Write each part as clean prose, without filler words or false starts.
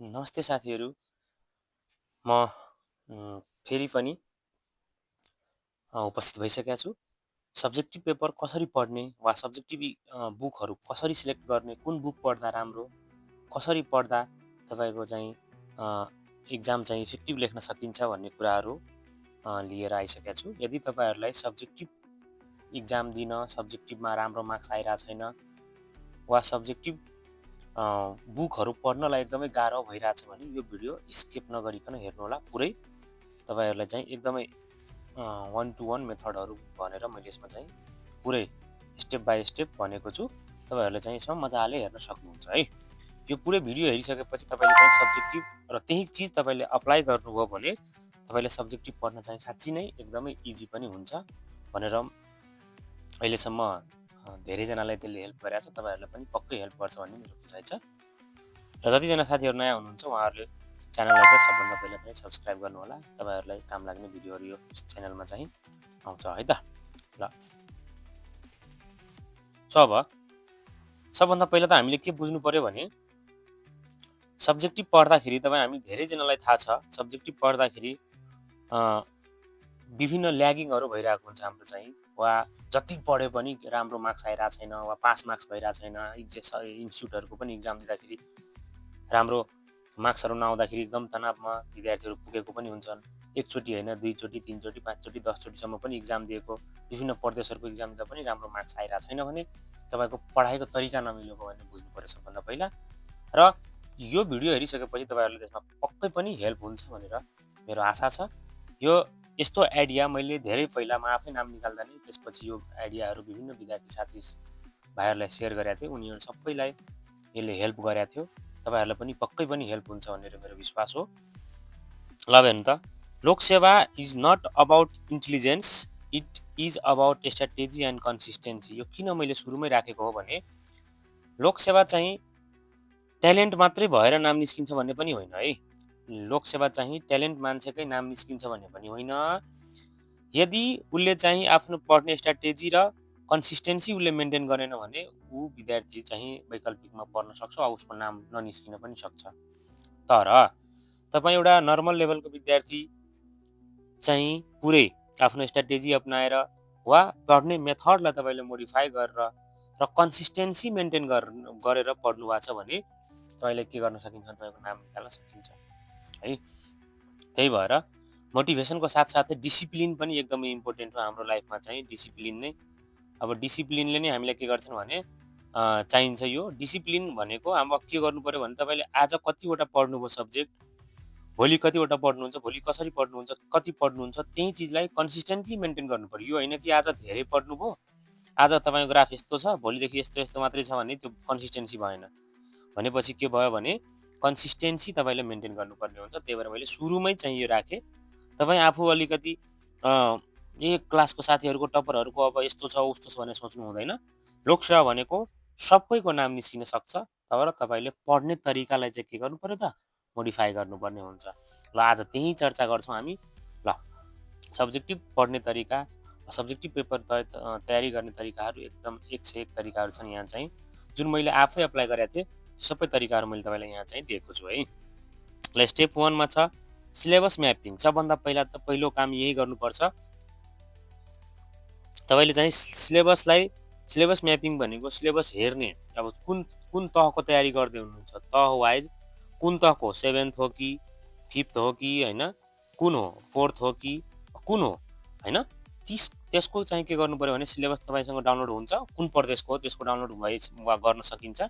नमस्ते साथीहरू। म फेरि पनि उपस्थित भइसकेको छु। सब्जेक्टिभ पेपर कसरी पढ्ने वा सब्जेक्टिभ बुकहरू कसरी सिलेक्ट गर्ने, कुन बुक पढ्दा राम्रो, कसरी पढ्दा तपाईँको चाहिँ इक्जाम चाहिँ इफेक्टिभ लेख्न सकिन्छ भन्ने कुराहरू लिएर आइसकेको छु। यदि तपाईँहरूलाई सब्जेक्टिभ इक्जाम दिन सब्जेक्टिभमा राम्रो मार्क्स आइरहेको छैन वा सब्जेक्टिभ बुकहरू पढ्नलाई एकदमै गाह्रो भइरहेछ भने यो भिडियो स्किप नगरिकन हेर्नुहोला। पुरै तपाईँहरूलाई चाहिँ एकदमै 1 to 1 मेथडहरू भनेर मैले यसमा चाहिँ पुरै स्टेप बाई स्टेप भनेको छु। तपाईँहरूले चाहिँ यसमा मजाले हेर्न सक्नुहुन्छ है। यो पुरै भिडियो हेरिसकेपछि तपाईँले चाहिँ सब्जेक्टिभ र त्यही चिज तपाईँले अप्लाई गर्नुभयो भने तपाईँले सब्जेक्टिभ पढ्न चाहिँ साँच्ची नै एकदमै इजी पनि हुन्छ भनेर अहिलेसम्म धेरैजनालाई त्यसले हेल्प गरेको छ। तपाईँहरूलाई पनि पक्कै हेल्प गर्छ भन्ने मेरो बुझाइ छ। र जतिजना साथीहरू नयाँ हुनुहुन्छ उहाँहरूले च्यानललाई चाहिँ सबभन्दा पहिला चाहिँ सब्सक्राइब गर्नुहोला। तपाईँहरूलाई काम लाग्ने भिडियोहरू यो च्यानलमा चाहिँ आउँछ है त। ल अब सबभन्दा पहिला त हामीले के बुझ्नु पर्यो भने सब्जेक्टिभ पढ्दाखेरि हामी धेरैजनालाई थाहा छ सब्जेक्टिभ पढ्दाखेरि विभिन्न ल्यागिङहरू भइरहेको हुन्छ हाम्रो चाहिँ, वा जति पढे पनि राम्रो मार्क्स आइरहेको छैन वा पास मार्क्स भइरहेको छैन। इन्स्टिट्युटहरूको पनि इक्जाम दिँदाखेरि राम्रो मार्क्सहरू नआउँदाखेरि एकदम तनावमा विद्यार्थीहरू पुगेको पनि हुन्छन्। एकचोटि होइन, दुईचोटि, तीनचोटि, पाँचचोटि, 10चोटिसम्म पनि इक्जाम दिएको, विभिन्न प्रदेशहरूको इक्जाम दिँदा पनि राम्रो मार्क्स आइरहेको छैन भने तपाईँको पढाइको तरिका नमिलेको भन्ने बुझ्नु पर्यो सबभन्दा पहिला। र यो भिडियो हेरिसकेपछि तपाईँहरूले त्यसमा पक्कै पनि हेल्प हुन्छ भनेर मेरो आशा छ। यो यस्तो आइडिया मैले धेरै पहिला म आफै नाम निकाल्दा नै त्यसपछि यो आइडियाहरू विभिन्न विद्यार्थी साथी भाइहरूलाई सेयर गरेको थिएँ। उनीहरू सबैलाई यसले हेल्प गरेको थियो। तपाईँहरूलाई पनि पक्कै पनि हेल्प हुन्छ भनेर मेरो विश्वास हो। ल हेर्नु त, Loksewa is not about intelligence, it is about strategy and consistency. यो किन मैले सुरुमै राखेको हो भने लोकसेवा चाहिँ ट्यालेन्ट मात्रै भएर नाम निस्किन्छ भन्ने पनि होइन है। लोकसेवा चाहिँ ट्यालेन्ट मान्छेकै नाम निस्किन्छ भन्ने पनि होइन। यदि उसले चाहिँ आफ्नो पढ्ने स्ट्राटेजी र कन्सिस्टेन्सी उसले मेन्टेन गरेन भने ऊ विद्यार्थी चाहिँ वैकल्पिकमा पढ्न सक्छ वा उसको नाम ननिस्किन पनि सक्छ। तर तपाईँ एउटा नर्मल लेभलको विद्यार्थी चाहिँ पुरै आफ्नो स्ट्राटेजी अपनाएर वा पढ्ने मेथडलाई तपाईँले मोडिफाई गरेर र कन्सिस्टेन्सी मेन्टेन गरेर पढ्नु भएको छ भने तपाईँले के गर्न सकिन्छ, तपाईँको नाम निकाल्न सकिन्छ है। त्यही भएर मोटिभेसनको साथसाथै डिसिप्लिन पनि एकदमै इम्पोर्टेन्ट हो हाम्रो लाइफमा चाहिँ। डिसिप्लिन नै अब डिसिप्लिनले नै हामीलाई के गर्छन् भने चाहिन्छ। यो डिसिप्लिन भनेको अब के गर्नु पर्यो भने तपाईँले आज कतिवटा पढ्नुभयो सब्जेक्ट, भोलि कतिवटा पढ्नुहुन्छ, भोलि कसरी पढ्नुहुन्छ, कति पढ्नुहुन्छ, त्यही चिजलाई कन्सिस्टेन्टली मेन्टेन गर्नु पर्यो। यो होइन कि आज धेरै पढ्नुभयो, आज तपाईँको ग्राफ यस्तो छ, भोलिदेखि यस्तो यस्तो मात्रै छ भने त्यो कन्सिस्टेन्सी भएन। भनेपछि के भयो भने कन्सिस्टेन्सी तपाईँले मेन्टेन गर्नुपर्ने हुन्छ। त्यही भएर मैले सुरुमै चाहिँ यो राखेँ। तपाईँ आफू अलिकति एक क्लासको साथीहरूको टपरहरूको अब यस्तो छ उस्तो छ भनेर सोच्नु हुँदैन। लोकसेवा भनेको सबैको नाम निस्किन सक्छ, तर तपाईँले पढ्ने तरिकालाई चाहिँ के गर्नु पर्यो त, मोडिफाई गर्नुपर्ने हुन्छ। ल आज त्यही चर्चा गर्छौँ हामी। ल सब्जेक्टिभ पढ्ने तरिका, सब्जेक्टिभ पेपर तयारी गर्ने तरिकाहरू एकदम एक से एक तरिकाहरू छन् यहाँ चाहिँ, जुन मैले आफै अप्लाई गरेको थिएँ। सबै तरिकाहरू मैले तपाईँलाई यहाँ चाहिँ दिएको छु है। ल स्टेप 1 मा छ सिलेबस म्यापिङ। सबभन्दा पहिलो काम यही गर्नुपर्छ। तपाईँले चाहिँ सिलेबस म्यापिङ भनेको सिलेबस हेर्ने, अब कुन तहको तयारी गर्दै हुनुहुन्छ, तह वाइज कुन तहको, 7th हो कि 5th हो कि होइन, कुन हो, 4th हो कि कुन हो होइन, त्यसको चाहिँ के गर्नु पर्यो भने सिलेबस तपाईँसँग डाउनलोड हुन्छ, कुन प्रदेशको हो त्यसको डाउनलोड वा गर्न सकिन्छ।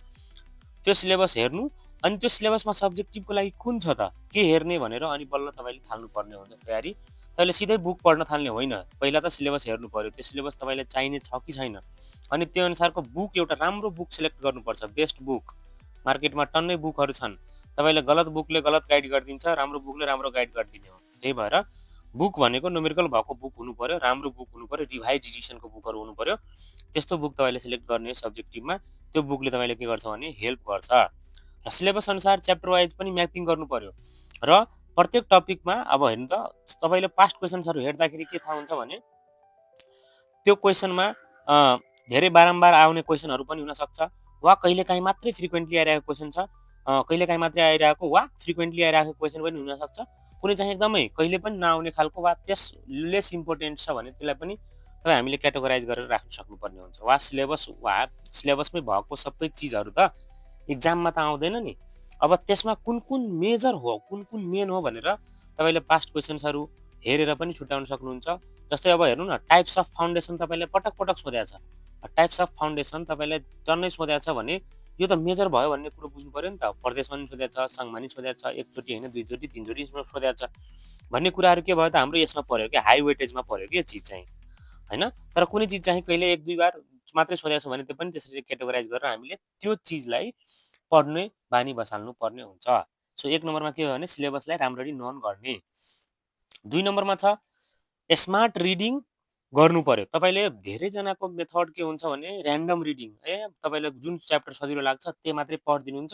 त्यो सिलेबस हेर्नु, अनि त्यो सिलेबसमा सब्जेक्टिभको लागि कुन छ त, के हेर्ने भनेर अनि बल्ल तपाईँले थाल्नुपर्ने हुन्छ तयारी। तपाईँले सिधै बुक पढ्न थाल्ने होइन, पहिला त सिलेबस हेर्नु पर्यो, त्यो सिलेबस तपाईँलाई चाहिने छ कि छैन, अनि त्यो अनुसारको बुक, एउटा राम्रो बुक सिलेक्ट गर्नुपर्छ। बेस्ट बुक, मार्केटमा टन्नै बुकहरू छन्, तपाईँले गलत बुकले गलत गाइड गरिदिन्छ, राम्रो बुकले राम्रो गाइड गरिदिने हो। त्यही भएर बुक भनेको न्युमेरिकल भएको बुक हुनु पर्यो, राम्रो बुक हुनु पर्यो, रिभाइज एडिसनको बुकहरू हुनु पर्यो। त्यस्तो बुक तपाईँले सिलेक्ट गर्ने सब्जेक्टिभमा, त्यो बुकले तपाईँले के गर्छ भने हेल्प गर्छ। र सिलेबस अनुसार च्याप्टर वाइज पनि म्यापिङ गर्नु पर्यो। र प्रत्येक टपिकमा अब हेर्नु त, तपाईँले पास्ट क्वेसन्सहरू हेर्दाखेरि के थाहा हुन्छ भने त्यो क्वेसनमा धेरै बारम्बार आउने क्वेसनहरू पनि हुनसक्छ, वा कहिलेकाहीँ मात्रै फ्रिक्वेन्टली आइरहेको क्वेसन छ, कहिलेकाहीँ मात्रै आइरहेको वा फ्रिक्वेन्टली आइरहेको क्वेसन पनि हुनसक्छ। कुनै चाहिँ एकदमै कहिले पनि नआउने खालको वा त्यस लेस इम्पोर्टेन्ट छ भने त्यसलाई पनि तपाईँ हामीले क्याटेगोराइज गरेर राख्न सक्नुपर्ने हुन्छ। वा सिलेबसमै भएको सबै चिजहरू त इक्जाममा त आउँदैन नि। अब त्यसमा कुन कुन मेजर हो, कुन कुन मेन हो भनेर तपाईँले पास्ट क्वेसन्सहरू हेरेर पनि छुट्याउन सक्नुहुन्छ। जस्तै अब हेर्नु न, टाइप्स अफ फाउन्डेसन तपाईँले पटक पटक सोधेको छ। टाइप्स अफ फाउन्डेसन तपाईँलाई टन्नै सोधेको छ भने यो त मेजर भयो भन्ने कुरो बुझ्नु पऱ्यो नि त। प्रदेशमा पनि सोधेको छ, सङ्घमा पनि सोधेको छ, एकचोटि होइन दुईचोटि तिनचोटि सोधेको छ भन्ने कुराहरू के भयो त हाम्रो यसमा पऱ्यो कि हाई वेटेजमा पऱ्यो कि यो चिज चाहिँ होइन। तर कुनै चिज चाहिँ कहिले एक दुई बार मात्रै सोधेको छ भने त्यो पनि त्यसरी क्याटेगोराइज गरेर हामीले त्यो चिजलाई पढ्ने बानी बसाल्नु पर्ने हुन्छ। सो एक नम्बरमा के हो भने सिलेबसलाई राम्ररी नोन गर्ने। दुई नम्बरमा छ स्मार्ट रिडिङ गर्नु पर्यो। तपाईँले धेरैजनाको मेथड के हुन्छ भने ऱ्यान्डम रिडिङ, तपाईँलाई जुन च्याप्टर सजिलो लाग्छ त्यो मात्रै पढिदिनुहुन्छ,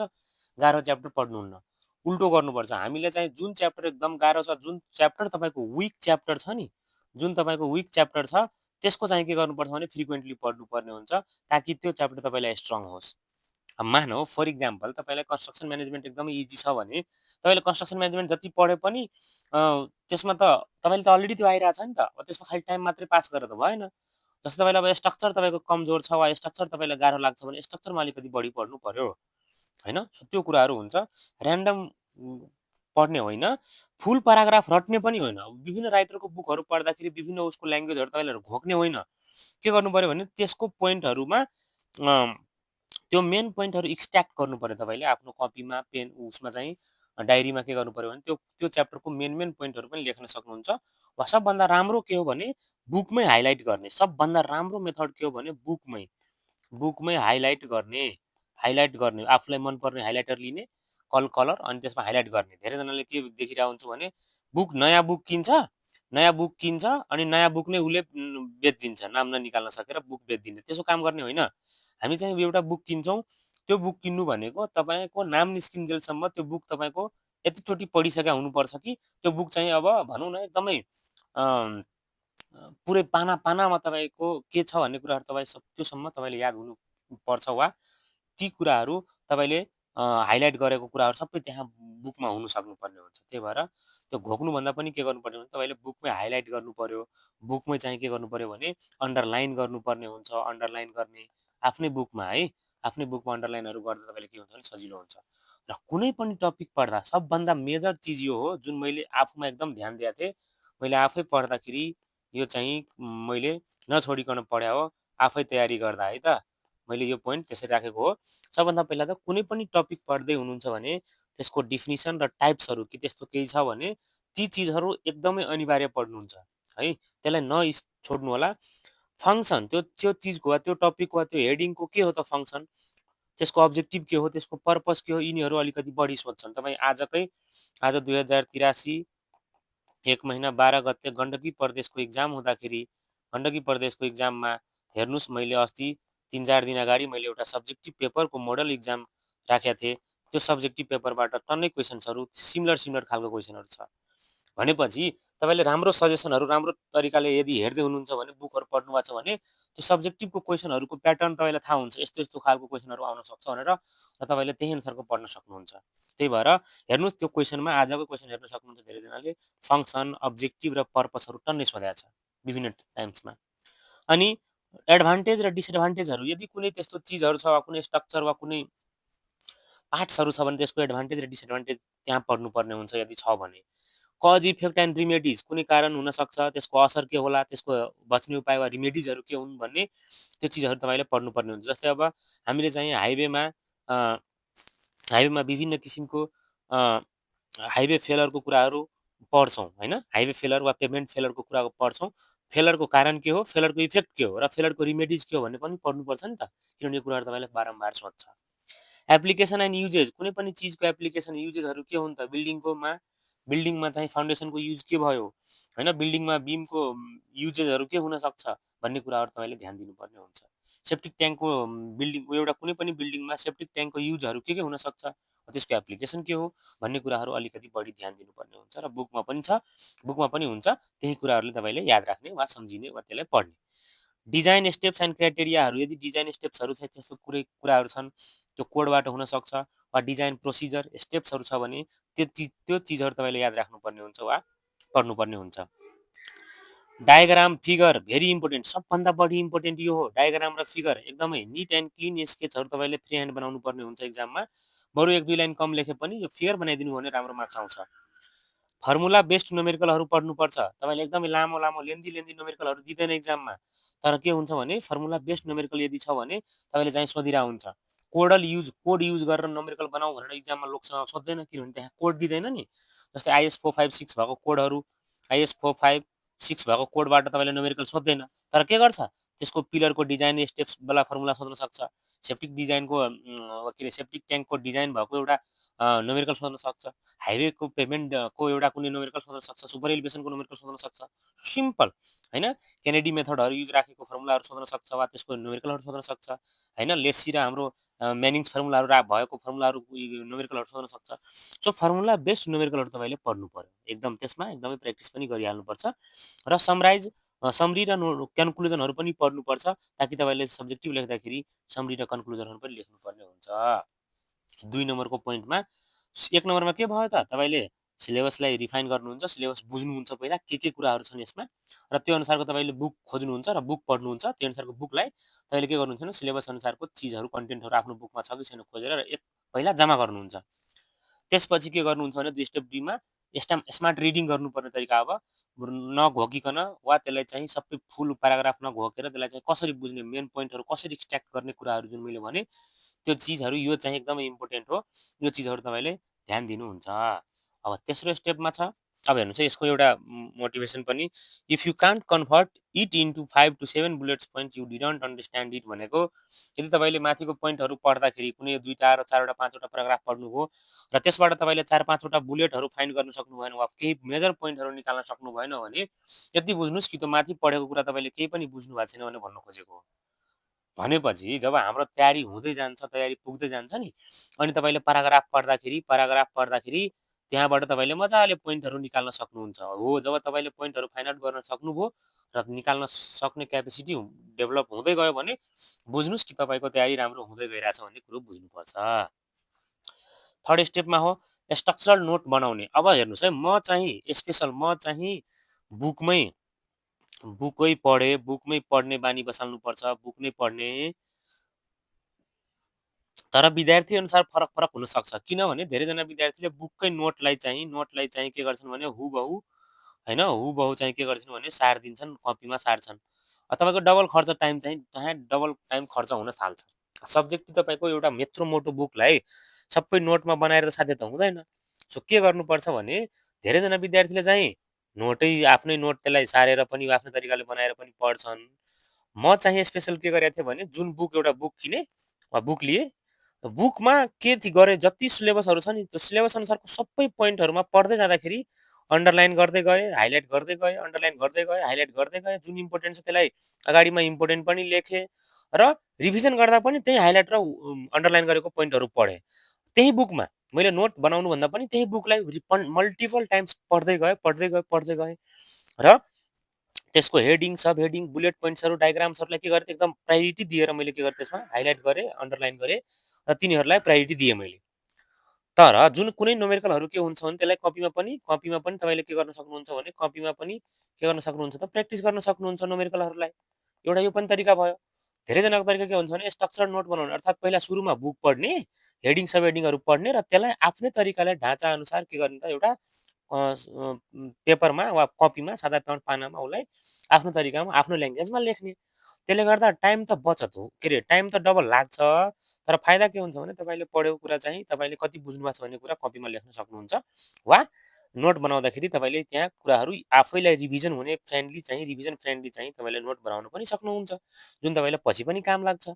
गाह्रो च्याप्टर पढ्नुहुन्न। उल्टो गर्नुपर्छ। हामीले चाहिँ जुन च्याप्टर एकदम गाह्रो छ, जुन च्याप्टर तपाईँको विक च्याप्टर छ नि, जुन तपाईँको विक च्याप्टर छ त्यसको चाहिँ के गर्नुपर्छ भने फ्रिक्वेन्टली पढ्नुपर्ने हुन्छ, ताकि त्यो च्याप्टर तपाईँलाई स्ट्रङ होस्। मानौ फर इक्जाम्पल तपाईँलाई कन्स्ट्रक्सन म्यानेजमेन्ट एकदमै इजी छ भने तपाईँले कन्स्ट्रक्सन म्यानेजमेन्ट जति पढे पनि त्यसमा त तपाईँले त अलरेडी त्यो आइरहेको छ नि त। त्यसमा खालि टाइम मात्रै पास गरेर त भएन। जस्तो तपाईँलाई अब स्ट्रक्चर तपाईँको कमजोर छ वा स्ट्रक्चर तपाईँलाई गाह्रो लाग्छ भने स्ट्रक्चरमा अलिकति बढी पढ्नु पर्यो होइन। त्यो कुराहरू हुन्छ। ऱ्यान्डम पढ्ने होइन, फुल प्याराग्राफ रट्ने पनि होइन। विभिन्न राइटरको बुकहरू पढ्दाखेरि विभिन्न उसको ल्याङ्ग्वेजहरू तपाईँले घोक्ने होइन। के गर्नु पर्यो भने त्यसको पोइन्टहरूमा त्यो मेन पोइन्टहरू एक्सट्र्याक्ट गर्नु पर्यो। तपाईँले आफ्नो कपीमा पेन उसमा चाहिँ डायरीमा के गर्नु पर्यो भने त्यो त्यो च्याप्टरको मेन मेन पोइन्टहरू पनि लेख्न सक्नुहुन्छ। वा सबभन्दा राम्रो के हो भने बुकमै हाइलाइट गर्ने। सबभन्दा राम्रो मेथड के हो भने बुकमै हाइलाइट गर्ने। आफूलाई मनपर्ने हाइलाइटर लिने, कलर अनि त्यसमा हाइलाइट गर्ने। धेरैजनाले के देखिरहेको हुन्छु भने नयाँ बुक किन्छ अनि नयाँ बुक नै उसले बेचिदिन्छ, नाम ननिकाल्न सकेर बुक बेचिदिने। त्यसो काम गर्ने होइन। हामी चाहिँ एउटा बुक किन्छौँ, त्यो बुक किन्नु भनेको तपाईँको नाम निस्किन्जेलसम्म त्यो बुक तपाईँको यतिचोटि पढिसकेका हुनुपर्छ कि त्यो बुक चाहिँ अब भनौँ न एकदमै पुरै पाना पानामा तपाईँको के छ भन्ने कुराहरू तपाईँ त्योसम्म तपाईँले याद हुनुपर्छ। वा ती कुराहरू तपाईँले हाइलाइट गरेको कुराहरू सबै त्यहाँ बुकमा हुनु सक्नुपर्ने हुन्छ। त्यही भएर त्यो घोक्नुभन्दा पनि के गर्नुपर्ने हुन्छ, तपाईँले बुकमै हाइलाइट गर्नु पर्यो। बुकमै चाहिँ के गर्नु पर्यो भने अन्डरलाइन गर्नुपर्ने हुन्छ। अन्डरलाइन गर्ने आफ्नै बुकमा अन्डरलाइनहरू गर्दा तपाईँले के हुन्छ भने सजिलो हुन्छ। र कुनै पनि टपिक पढ्दा सबभन्दा मेजर चिज यो हो, जुन मैले आफूमा एकदम ध्यान दिएको थिएँ। मैले आफै पढ्दाखेरि यो चाहिँ मैले नछोडिकन पढ्या हो, आफै तयारी गर्दा है त मैले यो पोइन्ट त्यसरी राखेको हो। सबभन्दा पहिला त कुनै पनि टपिक पढ्दै हुनुहुन्छ भने त्यसको डिफिनिसन र टाइप्सहरू कि त्यस्तो केही छ भने ती चिजहरू एकदमै अनिवार्य पढ्नुहुन्छ है। त्यसलाई छोड्नु होला। फङ्सन, त्यो चिजको वा त्यो टपिकको वा त्यो हेडिङको के हो त फङ्सन, त्यसको अब्जेक्टिभ के हो, त्यसको पर्पस के हो, यिनीहरू अलिकति बढी सोध्छन्। तपाईँ आज 2083 1 महिना 12 गते गण्डकी प्रदेशको इक्जाम हुँदाखेरि गण्डकी प्रदेशको इक्जाममा हेर्नुहोस्, मैले अस्ति 3-4 दिन अगाडि मैले एउटा सब्जेक्टिभ पेपरको मोडल इक्जाम राखेको थिएँ। त्यो सब्जेक्टिभ पेपरबाट टन्नै क्वेसन्सहरू सिमिलर खालको क्वेसनहरू छ भनेपछि तपाईँले राम्रो सजेसनहरू राम्रो तरिकाले यदि हेर्दै हुनुहुन्छ भने बुकहरू पढ्नु भएको छ भने त्यो सब्जेक्टिभको क्वेसनहरूको प्याटर्न तपाईँलाई थाहा हुन्छ, यस्तो यस्तो खालको क्वेसनहरू आउन सक्छ भनेर, र तपाईँले त्यही अनुसारको पढ्न सक्नुहुन्छ। त्यही भएर हेर्नुहोस्, त्यो क्वेसनमा आजको क्वेसन हेर्न सक्नुहुन्छ। धेरैजनाले फङ्सन, अब्जेक्टिभ र पर्पसहरू टन्नै सोधेको छ विभिन्न टाइम्समा। अनि एडभान्टेज र डिसएडभान्टेजहरू, यदि कुनै त्यस्तो चिजहरू छ वा कुनै स्ट्रक्चर वा कुनै पार्ट्सहरू छ भने त्यसको एडभान्टेज र डिसएडभान्टेज त्यहाँ पढ्नुपर्ने हुन्छ यदि छ भने। कज, इफेक्ट एन्ड रिमेडिज, कुनै कारण हुनसक्छ, त्यसको असर के होला, त्यसको बच्ने उपाय वा रिमेडिजहरू के हुन् भन्ने त्यो चिजहरू तपाईँले पढ्नुपर्ने हुन्छ। जस्तै अब हामीले चाहिँ हाइवेमा विभिन्न किसिमको हाइवे फेलरको कुराहरू पढ्छौँ होइन। हाइवे फेलर वा पेमेन्ट फेलरको कुरा पढ्छौँ। फेलरको कारण के हो, फेलरको इफेक्ट के हो र फेलरको रिमेडिज के हो भन्ने पनि पढ्नुपर्छ नि त, किनभने यो कुराहरू तपाईँलाई बारम्बार सोध्छ। एप्लिकेसन एन्ड युजेज, कुनै पनि चिजको एप्लिकेसन युजेसहरू के हुन् त, बिल्डिङमा चाहिँ फाउन्डेसनको युज के भयो होइन, बिल्डिङमा बिमको युजेसहरू के हुनसक्छ भन्ने कुराहरू तपाईँले ध्यान दिनुपर्ने हुन्छ। सेप्टिक ट्याङ्कको बिल्डिङको एउटा कुनै पनि बिल्डिङमा सेप्टिक ट्याङ्कको युजहरू के हुनसक्छ, त्यसको एप्लिकेसन के हो भन्ने कुराहरू अलिकति बढी ध्यान दिनुपर्ने हुन्छ। र बुकमा पनि हुन्छ। त्यही कुराहरूले तपाईँले याद राख्ने वा सम्झिने वा त्यसलाई पढ्ने। डिजाइन स्टेप्स एन्ड क्राइटेरियाहरू, यदि डिजाइन स्टेप्सहरू चाहिँ त्यस्तो कुराहरू छन्, त्यो कोडबाट हुनसक्छ वा डिजाइन प्रोसिजर स्टेप्सहरू छ भने त्यो चिजहरू तपाईँले याद राख्नुपर्ने हुन्छ वा पढ्नुपर्ने हुन्छ। डायग्राम फिगर भेरी इम्पोर्टेन्ट, सबभन्दा बढी इम्पोर्टेन्ट यो हो डायग्राम र फिगर। एकदमै निट एन्ड क्लिन स्केचहरू तपाईँले फ्री ह्यान्ड बनाउनु पर्ने हुन्छ एक्जाममा। बरु 1-2 लाइन कम लेखे पनि यो फिगर बनाइदिनु भने राम्रो मार्क्स आउँछ। फर्मुला बेस्ड न्युमेरिकलहरू पढ्नुपर्छ। तपाईँले एकदमै लामो लामो लेन्दी न्युमेरिकलहरू दिँदैन एक्जाममा, तर के हुन्छ भने फर्मुला बेस्ड न्युमेरिकल यदि छ भने तपाईँले चाहिँ सोधिरह हुन्छ। कोड युज गरेर न्युमेरिकल बनाऊ भनेर एक्जाममा लोकसँग सोध्दैन, किनभने त्यहाँ कोड दिँदैन नि। जस्तै आइएस 456 भएको कोडहरू, आइएस 456 भएको कोडबाट तपाईँले न्युमेरिकल सोध्दैन, तर के गर्छ त्यसको पिलरको डिजाइन स्टेप्सवाला फर्मुला सोध्न सक्छ। सेप्टिक डिजाइनको के अरे सेप्टिक ट्याङ्कको डिजाइन भएको एउटा न्युमेरिकल सोध्न सक्छ। हाइवेको पेमेन्टको एउटा कुनै न्युमेरिकल सोध्न सक्छ। सुपर एलिभेसनको न्युमेरिकल सोध्न सक्छ। सिम्पल हैन। केनेडी मेथडहरू युज राखेको फर्मुलाहरू सोध्न सक्छ वा त्यसको न्युमेरिकलहरू सोध्न सक्छ हैन। लेसी र हाम्रो म्यानिङ्स फर्मुलाहरू भएको फर्मुलाहरू न्युमेरिकलहरू सोध्न सक्छ। सो फर्मुला बेस्ड न्युमेरिकलहरू तपाईँले पढ्नु पर्यो एकदम। त्यसमा एकदमै प्र्याक्टिस पनि गरिहाल्नुपर्छ र समरी र कन्क्लुजनहरू पनि पढ्नुपर्छ, ताकि तपाईँले सब्जेक्टिभ लेख्दाखेरि समरी र कन्क्लुजनहरू पनि लेख्नुपर्ने हुन्छ। 2 नम्बरको पोइन्टमा 1 नम्बरमा के भयो त तपाईँले सिलेबसलाई रिफाइन गर्नुहुन्छ, सिलेबस बुझ्नुहुन्छ पहिला के कुराहरू छन् यसमा, र त्यो अनुसारको तपाईँले बुक खोज्नुहुन्छ र बुक पढ्नुहुन्छ। त्यो अनुसारको बुकलाई तपाईँले के गर्नुहुन्छ भने सिलेबस अनुसारको चिजहरू कन्टेन्टहरू आफ्नो बुकमा छ कि छैन खोजेर पहिला जम्मा गर्नुहुन्छ। त्यसपछि के गर्नुहुन्छ भने 2 स्टेप 2 मा स्मार्ट रिडिङ गर्नुपर्ने तरिका। अब नघोकिकन वा त्यसलाई चाहिँ सबै फुल प्याराग्राफ नघोकेर त्यसलाई चाहिँ कसरी बुझ्ने, मेन पोइन्टहरू कसरी एक्सट्र्याक्ट गर्ने कुराहरू जुन मैले भने त्यो चिजहरू यो चाहिँ एकदमै इम्पोर्टेन्ट हो। यो चिजहरू तपाईँले ध्यान दिनुहुन्छ। अब तेस्रो स्टेपमा छ, अब हेर्नुहोस् है यसको एउटा मोटिभेसन पनि। If you can't convert it into 5 to 7 bullets point you didn't understand it भनेको, यदि तपाईँले माथिको पोइन्टहरू पढ्दाखेरि कुनै 2टा र 4वटा 5वटा प्याराग्राफ पढ्नुभयो र त्यसबाट तपाईँले 4-5वटा बुलेटहरू फाइन्ड गर्न सक्नु भएन वा केही मेजर पोइन्टहरू निकाल्न सक्नु भएन भने यति बुझ्नुहोस् कि त्यो माथि पढेको कुरा तपाईँले केही पनि बुझ्नु भएको छैन भनेर भन्नु खोजेको हो। भनेपछि जब हाम्रो तयारी हुँदै जान्छ, तयारी पुग्दै जान्छ नि, अनि तपाईँले प्याराग्राफ पढ्दाखेरि त्यहाँबाट तपाईँले मजाले पोइन्टहरू निकाल्न सक्नुहुन्छ। हो, जब तपाईँले पोइन्टहरू फाइन्ड आउट गर्न सक्नुभयो र निकाल्न सक्ने क्यापेसिटी डेभलप हुँदै गयो भने बुझ्नुहोस् कि तपाईँको तयारी राम्रो हुँदै गइरहेछ भन्ने कुरो बुझ्नुपर्छ। थर्ड स्टेपमा हो स्ट्रक्चरल नोट बनाउने। अब हेर्नुहोस् है, म चाहिँ बुकै पढ्ने बानी बसाल्नुपर्छ, बुक नै पढ्ने। तर विद्यार्थी अनुसार फरक हुनसक्छ, किनभने धेरैजना विद्यार्थीले बुककै नोटलाई चाहिँ के गर्छन् भने हुबहु हैन, हुबहु चाहिँ के गर्छन् भने सारिदिन्छन्, कपीमा सार्छन्। तपाईँको डबल टाइम खर्च हुन थाल्छ। सब्जेक्ट तपाईँको एउटा यत्रो मोटो बुकलाई सबै नोटमा बनाएर साध्य त हुँदैन। सो के गर्नुपर्छ भने धेरैजना विद्यार्थीले चाहिँ आफ्नै नोट त्यसलाई सारेर पनि आफ्नै तरिकाले बनाएर पनि पढ्छन्। म चाहिँ स्पेसल के गरेको थिएँ भने जुन एउटा बुक किने वा बुक लिए, बुकमा के गरेँ, जति सिलेबसहरू छ नि त्यो सिलेबस अनुसारको सबै पोइन्टहरूमा पढ्दै जाँदाखेरि अन्डरलाइन गर्दै गएँ, हाइलाइट गर्दै गएँ, अन्डरलाइन गर्दै गएँ, हाइलाइट गर्दै गएँ। जुन इम्पोर्टेन्ट छ त्यसलाई अगाडिमा इम्पोर्टेन्ट पनि लेखेँ र रिभिजन गर्दा पनि त्यही हाइलाइट र अन्डरलाइन गरेको पोइन्टहरू पढेँ। त्यही बुकमा मैले नोट बनाउनुभन्दा पनि त्यही बुकलाई मल्टिपल टाइम्स पढ्दै गएँ र त्यसको हेडिङ, सब हेडिङ, बुलेट पोइन्ट्सहरू, डायग्राम्सहरूलाई के गरेँ एकदम प्रायोरिटी दिएर मैले के गरेँ त्यसमा हाइलाइट गरेँ, अन्डरलाइन गरेँ र तिनीहरूलाई प्रायोरिटी दिएँ मैले। तर जुन कुनै न्युमेरिकलहरू के हुन्छ भने त्यसलाई कपीमा पनि तपाईँले के गर्न सक्नुहुन्छ भने कपीमा पनि के गर्न सक्नुहुन्छ त प्र्याक्टिस गर्न सक्नुहुन्छ न्युमेरिकलहरूलाई। एउटा यो पनि तरिका भयो। धेरैजनाको तरिका के हुन्छ भने स्ट्रक्चर नोट बनाउने, अर्थात् पहिला सुरुमा बुक पढ्ने, हेडिङ सब हेडिङहरू पढ्ने र त्यसलाई आफ्नै तरिकाले ढाँचा अनुसार के गर्ने त एउटा पेपरमा वा कपीमा सादा पानामा उसलाई आफ्नो तरिकामा आफ्नो ल्याङ्ग्वेजमा लेख्ने। त्यसले गर्दा टाइम त बचत हो, के अरे टाइम त डबल लाग्छ, तर फाइदा के हुन्छ भने तपाईँले पढेको कुरा चाहिँ तपाईँले कति बुझ्नु भएको छ भन्ने कुरा कपीमा लेख्न सक्नुहुन्छ वा नोट बनाउँदाखेरि तपाईँले त्यहाँ कुराहरू आफैलाई रिभिजन फ्रेन्डली चाहिँ तपाईँले नोट बनाउन पनि सक्नुहुन्छ, जुन तपाईँलाई पछि पनि काम लाग्छ।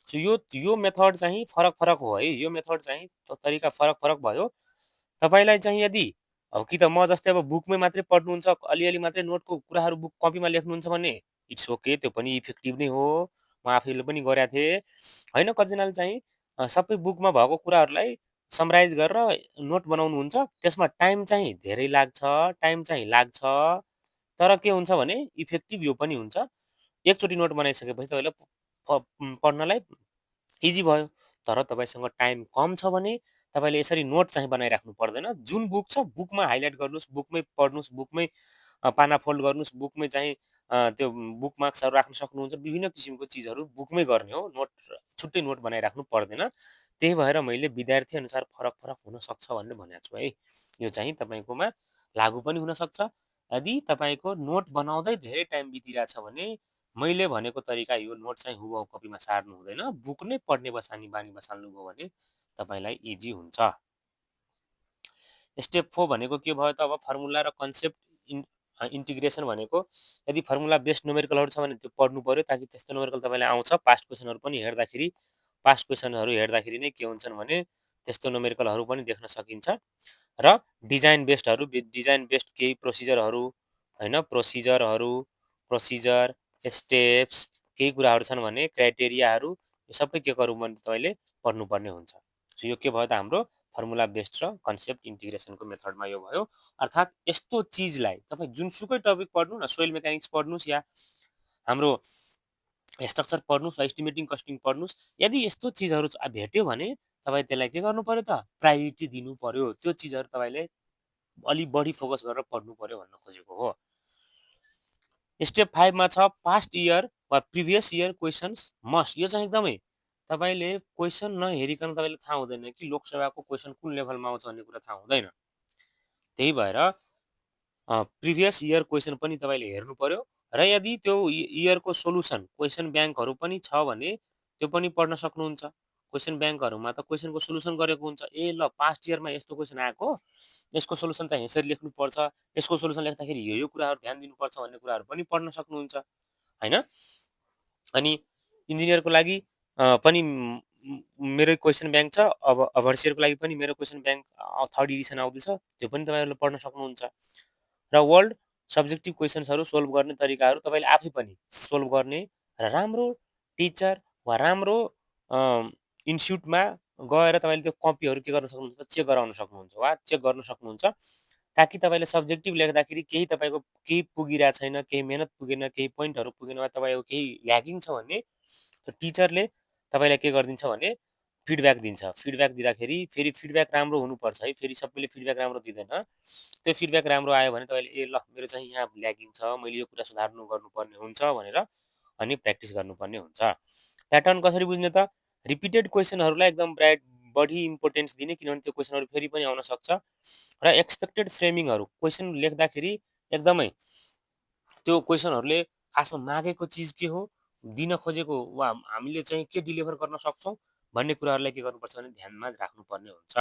सो यो मेथड चाहिँ फरक हो है। यो मेथड चाहिँ तरिका फरक भयो। तपाईँलाई चाहिँ यदि अब कि त म जस्तै अब बुकमै मात्रै पढ्नुहुन्छ, अलिअलि मात्रै नोटको कुराहरू कपीमा लेख्नुहुन्छ भने इट्स ओके, त्यो पनि इफेक्टिभ नै हो। म आफैले पनि गरेको थिएँ होइन। कतिजनाले चाहिँ सबै बुकमा भएको कुराहरूलाई समराइज गरेर नोट बनाउनुहुन्छ, त्यसमा टाइम चाहिँ धेरै लाग्छ, तर के हुन्छ भने इफेक्टिभ यो पनि हुन्छ। एकचोटि नोट बनाइसकेपछि तपाईँलाई पढ्नलाई इजी भयो। तर तपाईँसँग टाइम कम छ भने तपाईँले यसरी नोट चाहिँ बनाइराख्नु पर्दैन। जुन बुक छ बुकमा हाइलाइट गर्नुहोस्, बुकमै पढ्नुहोस्, बुकमै पाना फोल्ड गर्नुहोस्, बुकमै चाहिँ त्यो बुक मार्क्सहरू राख्न सक्नुहुन्छ। विभिन्न किसिमको चिजहरू बुकमै गर्ने हो, नोट छुट्टै नोट बनाइराख्नु पर्दैन। त्यही भएर मैले विद्यार्थी अनुसार फरक-फरक हुनसक्छ भनेर भनेको छु है। यो चाहिँ तपाईँकोमा लागु पनि हुनसक्छ। यदि तपाईँको नोट बनाउँदै धेरै टाइम बितिरहेछ भने मैले भनेको तरिका यो नोट चाहिँ हुबहु कपीमा सार्नु हुँदैन। बुक नै पढ्ने बसानी बानी बसाल्नुभयो भने तपाईँलाई इजी हुन्छ। स्टेप 4 भनेको के भयो त अब फर्मुला र कन्सेप्ट इन्टिग्रेसन भनेको यदि फर्मुला बेस्ड न्युमेरिकलहरू छ भने त्यो पढ्नु पर्यो ताकि त्यस्तो न्युमेरिकल तपाईँलाई आउँछ। पास्ट क्वेसनहरू पनि हेर्दाखेरि पास्ट क्वेसनहरू हेर्दाखेरि नै के हुन्छन् भने त्यस्तो न्युमेरिकलहरू पनि देख्न सकिन्छ। र डिजाइन बेस्डहरू डिजाइन बेस्ड केही प्रोसिजरहरू होइन प्रोसिजर स्टेप्स केही कुराहरू छन् भने क्राइटेरियाहरू यो सबै के गरौँ भने तपाईँले पढ्नुपर्ने हुन्छ। सो यो के भयो त हाम्रो फर्मुला बेस्ड र कन्सेप्ट इन्टिग्रेसनको मेथडमा यो भयो। अर्थात् यस्तो चिजलाई तपाईँ जुनसुकै टपिक पढ्नु न, सोइल मेकानिक्स पढ्नुहोस् या हाम्रो स्ट्रक्चर पढ्नुहोस् वा एस्टिमेटिङ कस्टिङ पढ्नुहोस्, यदि यस्तो चिजहरू भेट्यो भने तपाईँ त्यसलाई के गर्नु पर्यो त प्रायोरिटी दिनु पर्यो। त्यो चिजहरू तपाईँले अलिक बढी फोकस गरेर पढ्नु पर्यो भन्न खोजेको हो। स्टेप 5 मा छ पास्ट इयर वा प्रिभियस इयर क्वेसन्स मस्ट। यो चाहिँ एकदमै तपाईँले क्वेसन नहेरिकन तपाईँले थाहा हुँदैन कि लोकसेवाको क्वेसन कुन लेभलमा आउँछ भन्ने कुरा थाहा हुँदैन। त्यही भएर प्रिभियस इयर क्वेसन पनि तपाईँले हेर्नु पर्यो र यदि त्यो इयरको सोलुसन क्वेसन ब्याङ्कहरू पनि छ भने त्यो पनि पढ्न सक्नुहुन्छ। क्वेसन ब्याङ्कहरूमा त क्वेसनको सोलुसन गरेको हुन्छ। ए ल पास्ट इयरमा यस्तो क्वेसन आएको, यसको सोलुसन चाहिँ यसरी लेख्नुपर्छ, यसको सोलुसन लेख्दाखेरि यो कुराहरू ध्यान दिनुपर्छ भन्ने कुराहरू पनि पढ्न सक्नुहुन्छ होइन। अनि इन्जिनियरको लागि पनि मेरो क्वेसन ब्याङ्क छ। अब ओभरसियरको लागि पनि मेरो क्वेसन ब्याङ्क 3rd एडिसन आउँदैछ, त्यो पनि तपाईँहरूले पढ्न सक्नुहुन्छ। र वर्ल्ड सब्जेक्टिभ क्वेसन्सहरू सोल्भ गर्ने तरिकाहरू तपाईँले आफै पनि सोल्भ गर्ने र राम्रो टिचर वा राम्रो इन्स्टिट्युटमा गएर तपाईँले त्यो कपीहरू के गर्न सक्नुहुन्छ त चेक गराउन सक्नुहुन्छ वा चेक गर्न सक्नुहुन्छ ताकि तपाईँले सब्जेक्टिभ लेख्दाखेरि केही तपाईँको केही पुगिरहेको छैन, केही मेहनत पुगेन, केही पोइन्टहरू पुगेन वा तपाईँको केही ल्यागिङ छ भने त्यो टिचरले तपाईँलाई के गरिदिन्छ भने फिडब्याक दिन्छ। फिडब्याक दिँदाखेरि फेरि फिडब्याक राम्रो हुनुपर्छ है, फेरि सबैले फिडब्याक राम्रो दिँदैन। त्यो फिडब्याक राम्रो आयो भने तपाईँले ए ल मेरो चाहिँ यहाँ ल्यागिङ छ, मैले यो कुरा सुधार्नु गर्नुपर्ने हुन्छ भनेर अनि प्र्याक्टिस गर्नुपर्ने हुन्छ। प्याटर्न कसरी बुझ्ने त रिपिटेड क्वेसनहरूलाई एकदम बढी इम्पोर्टेन्स दिने, किनभने त्यो क्वेसनहरू फेरि पनि आउन सक्छ। र एक्सपेक्टेड फ्रेमिङहरू क्वेसन लेख्दाखेरि एकदमै त्यो क्वेसनहरूले खासमा मागेको चिज के हो, दिन खोजेको वा हामीले चाहिँ के डेलिभर गर्न सक्छौँ भन्ने कुराहरूलाई के गर्नुपर्छ भने ध्यानमा राख्नुपर्ने हुन्छ।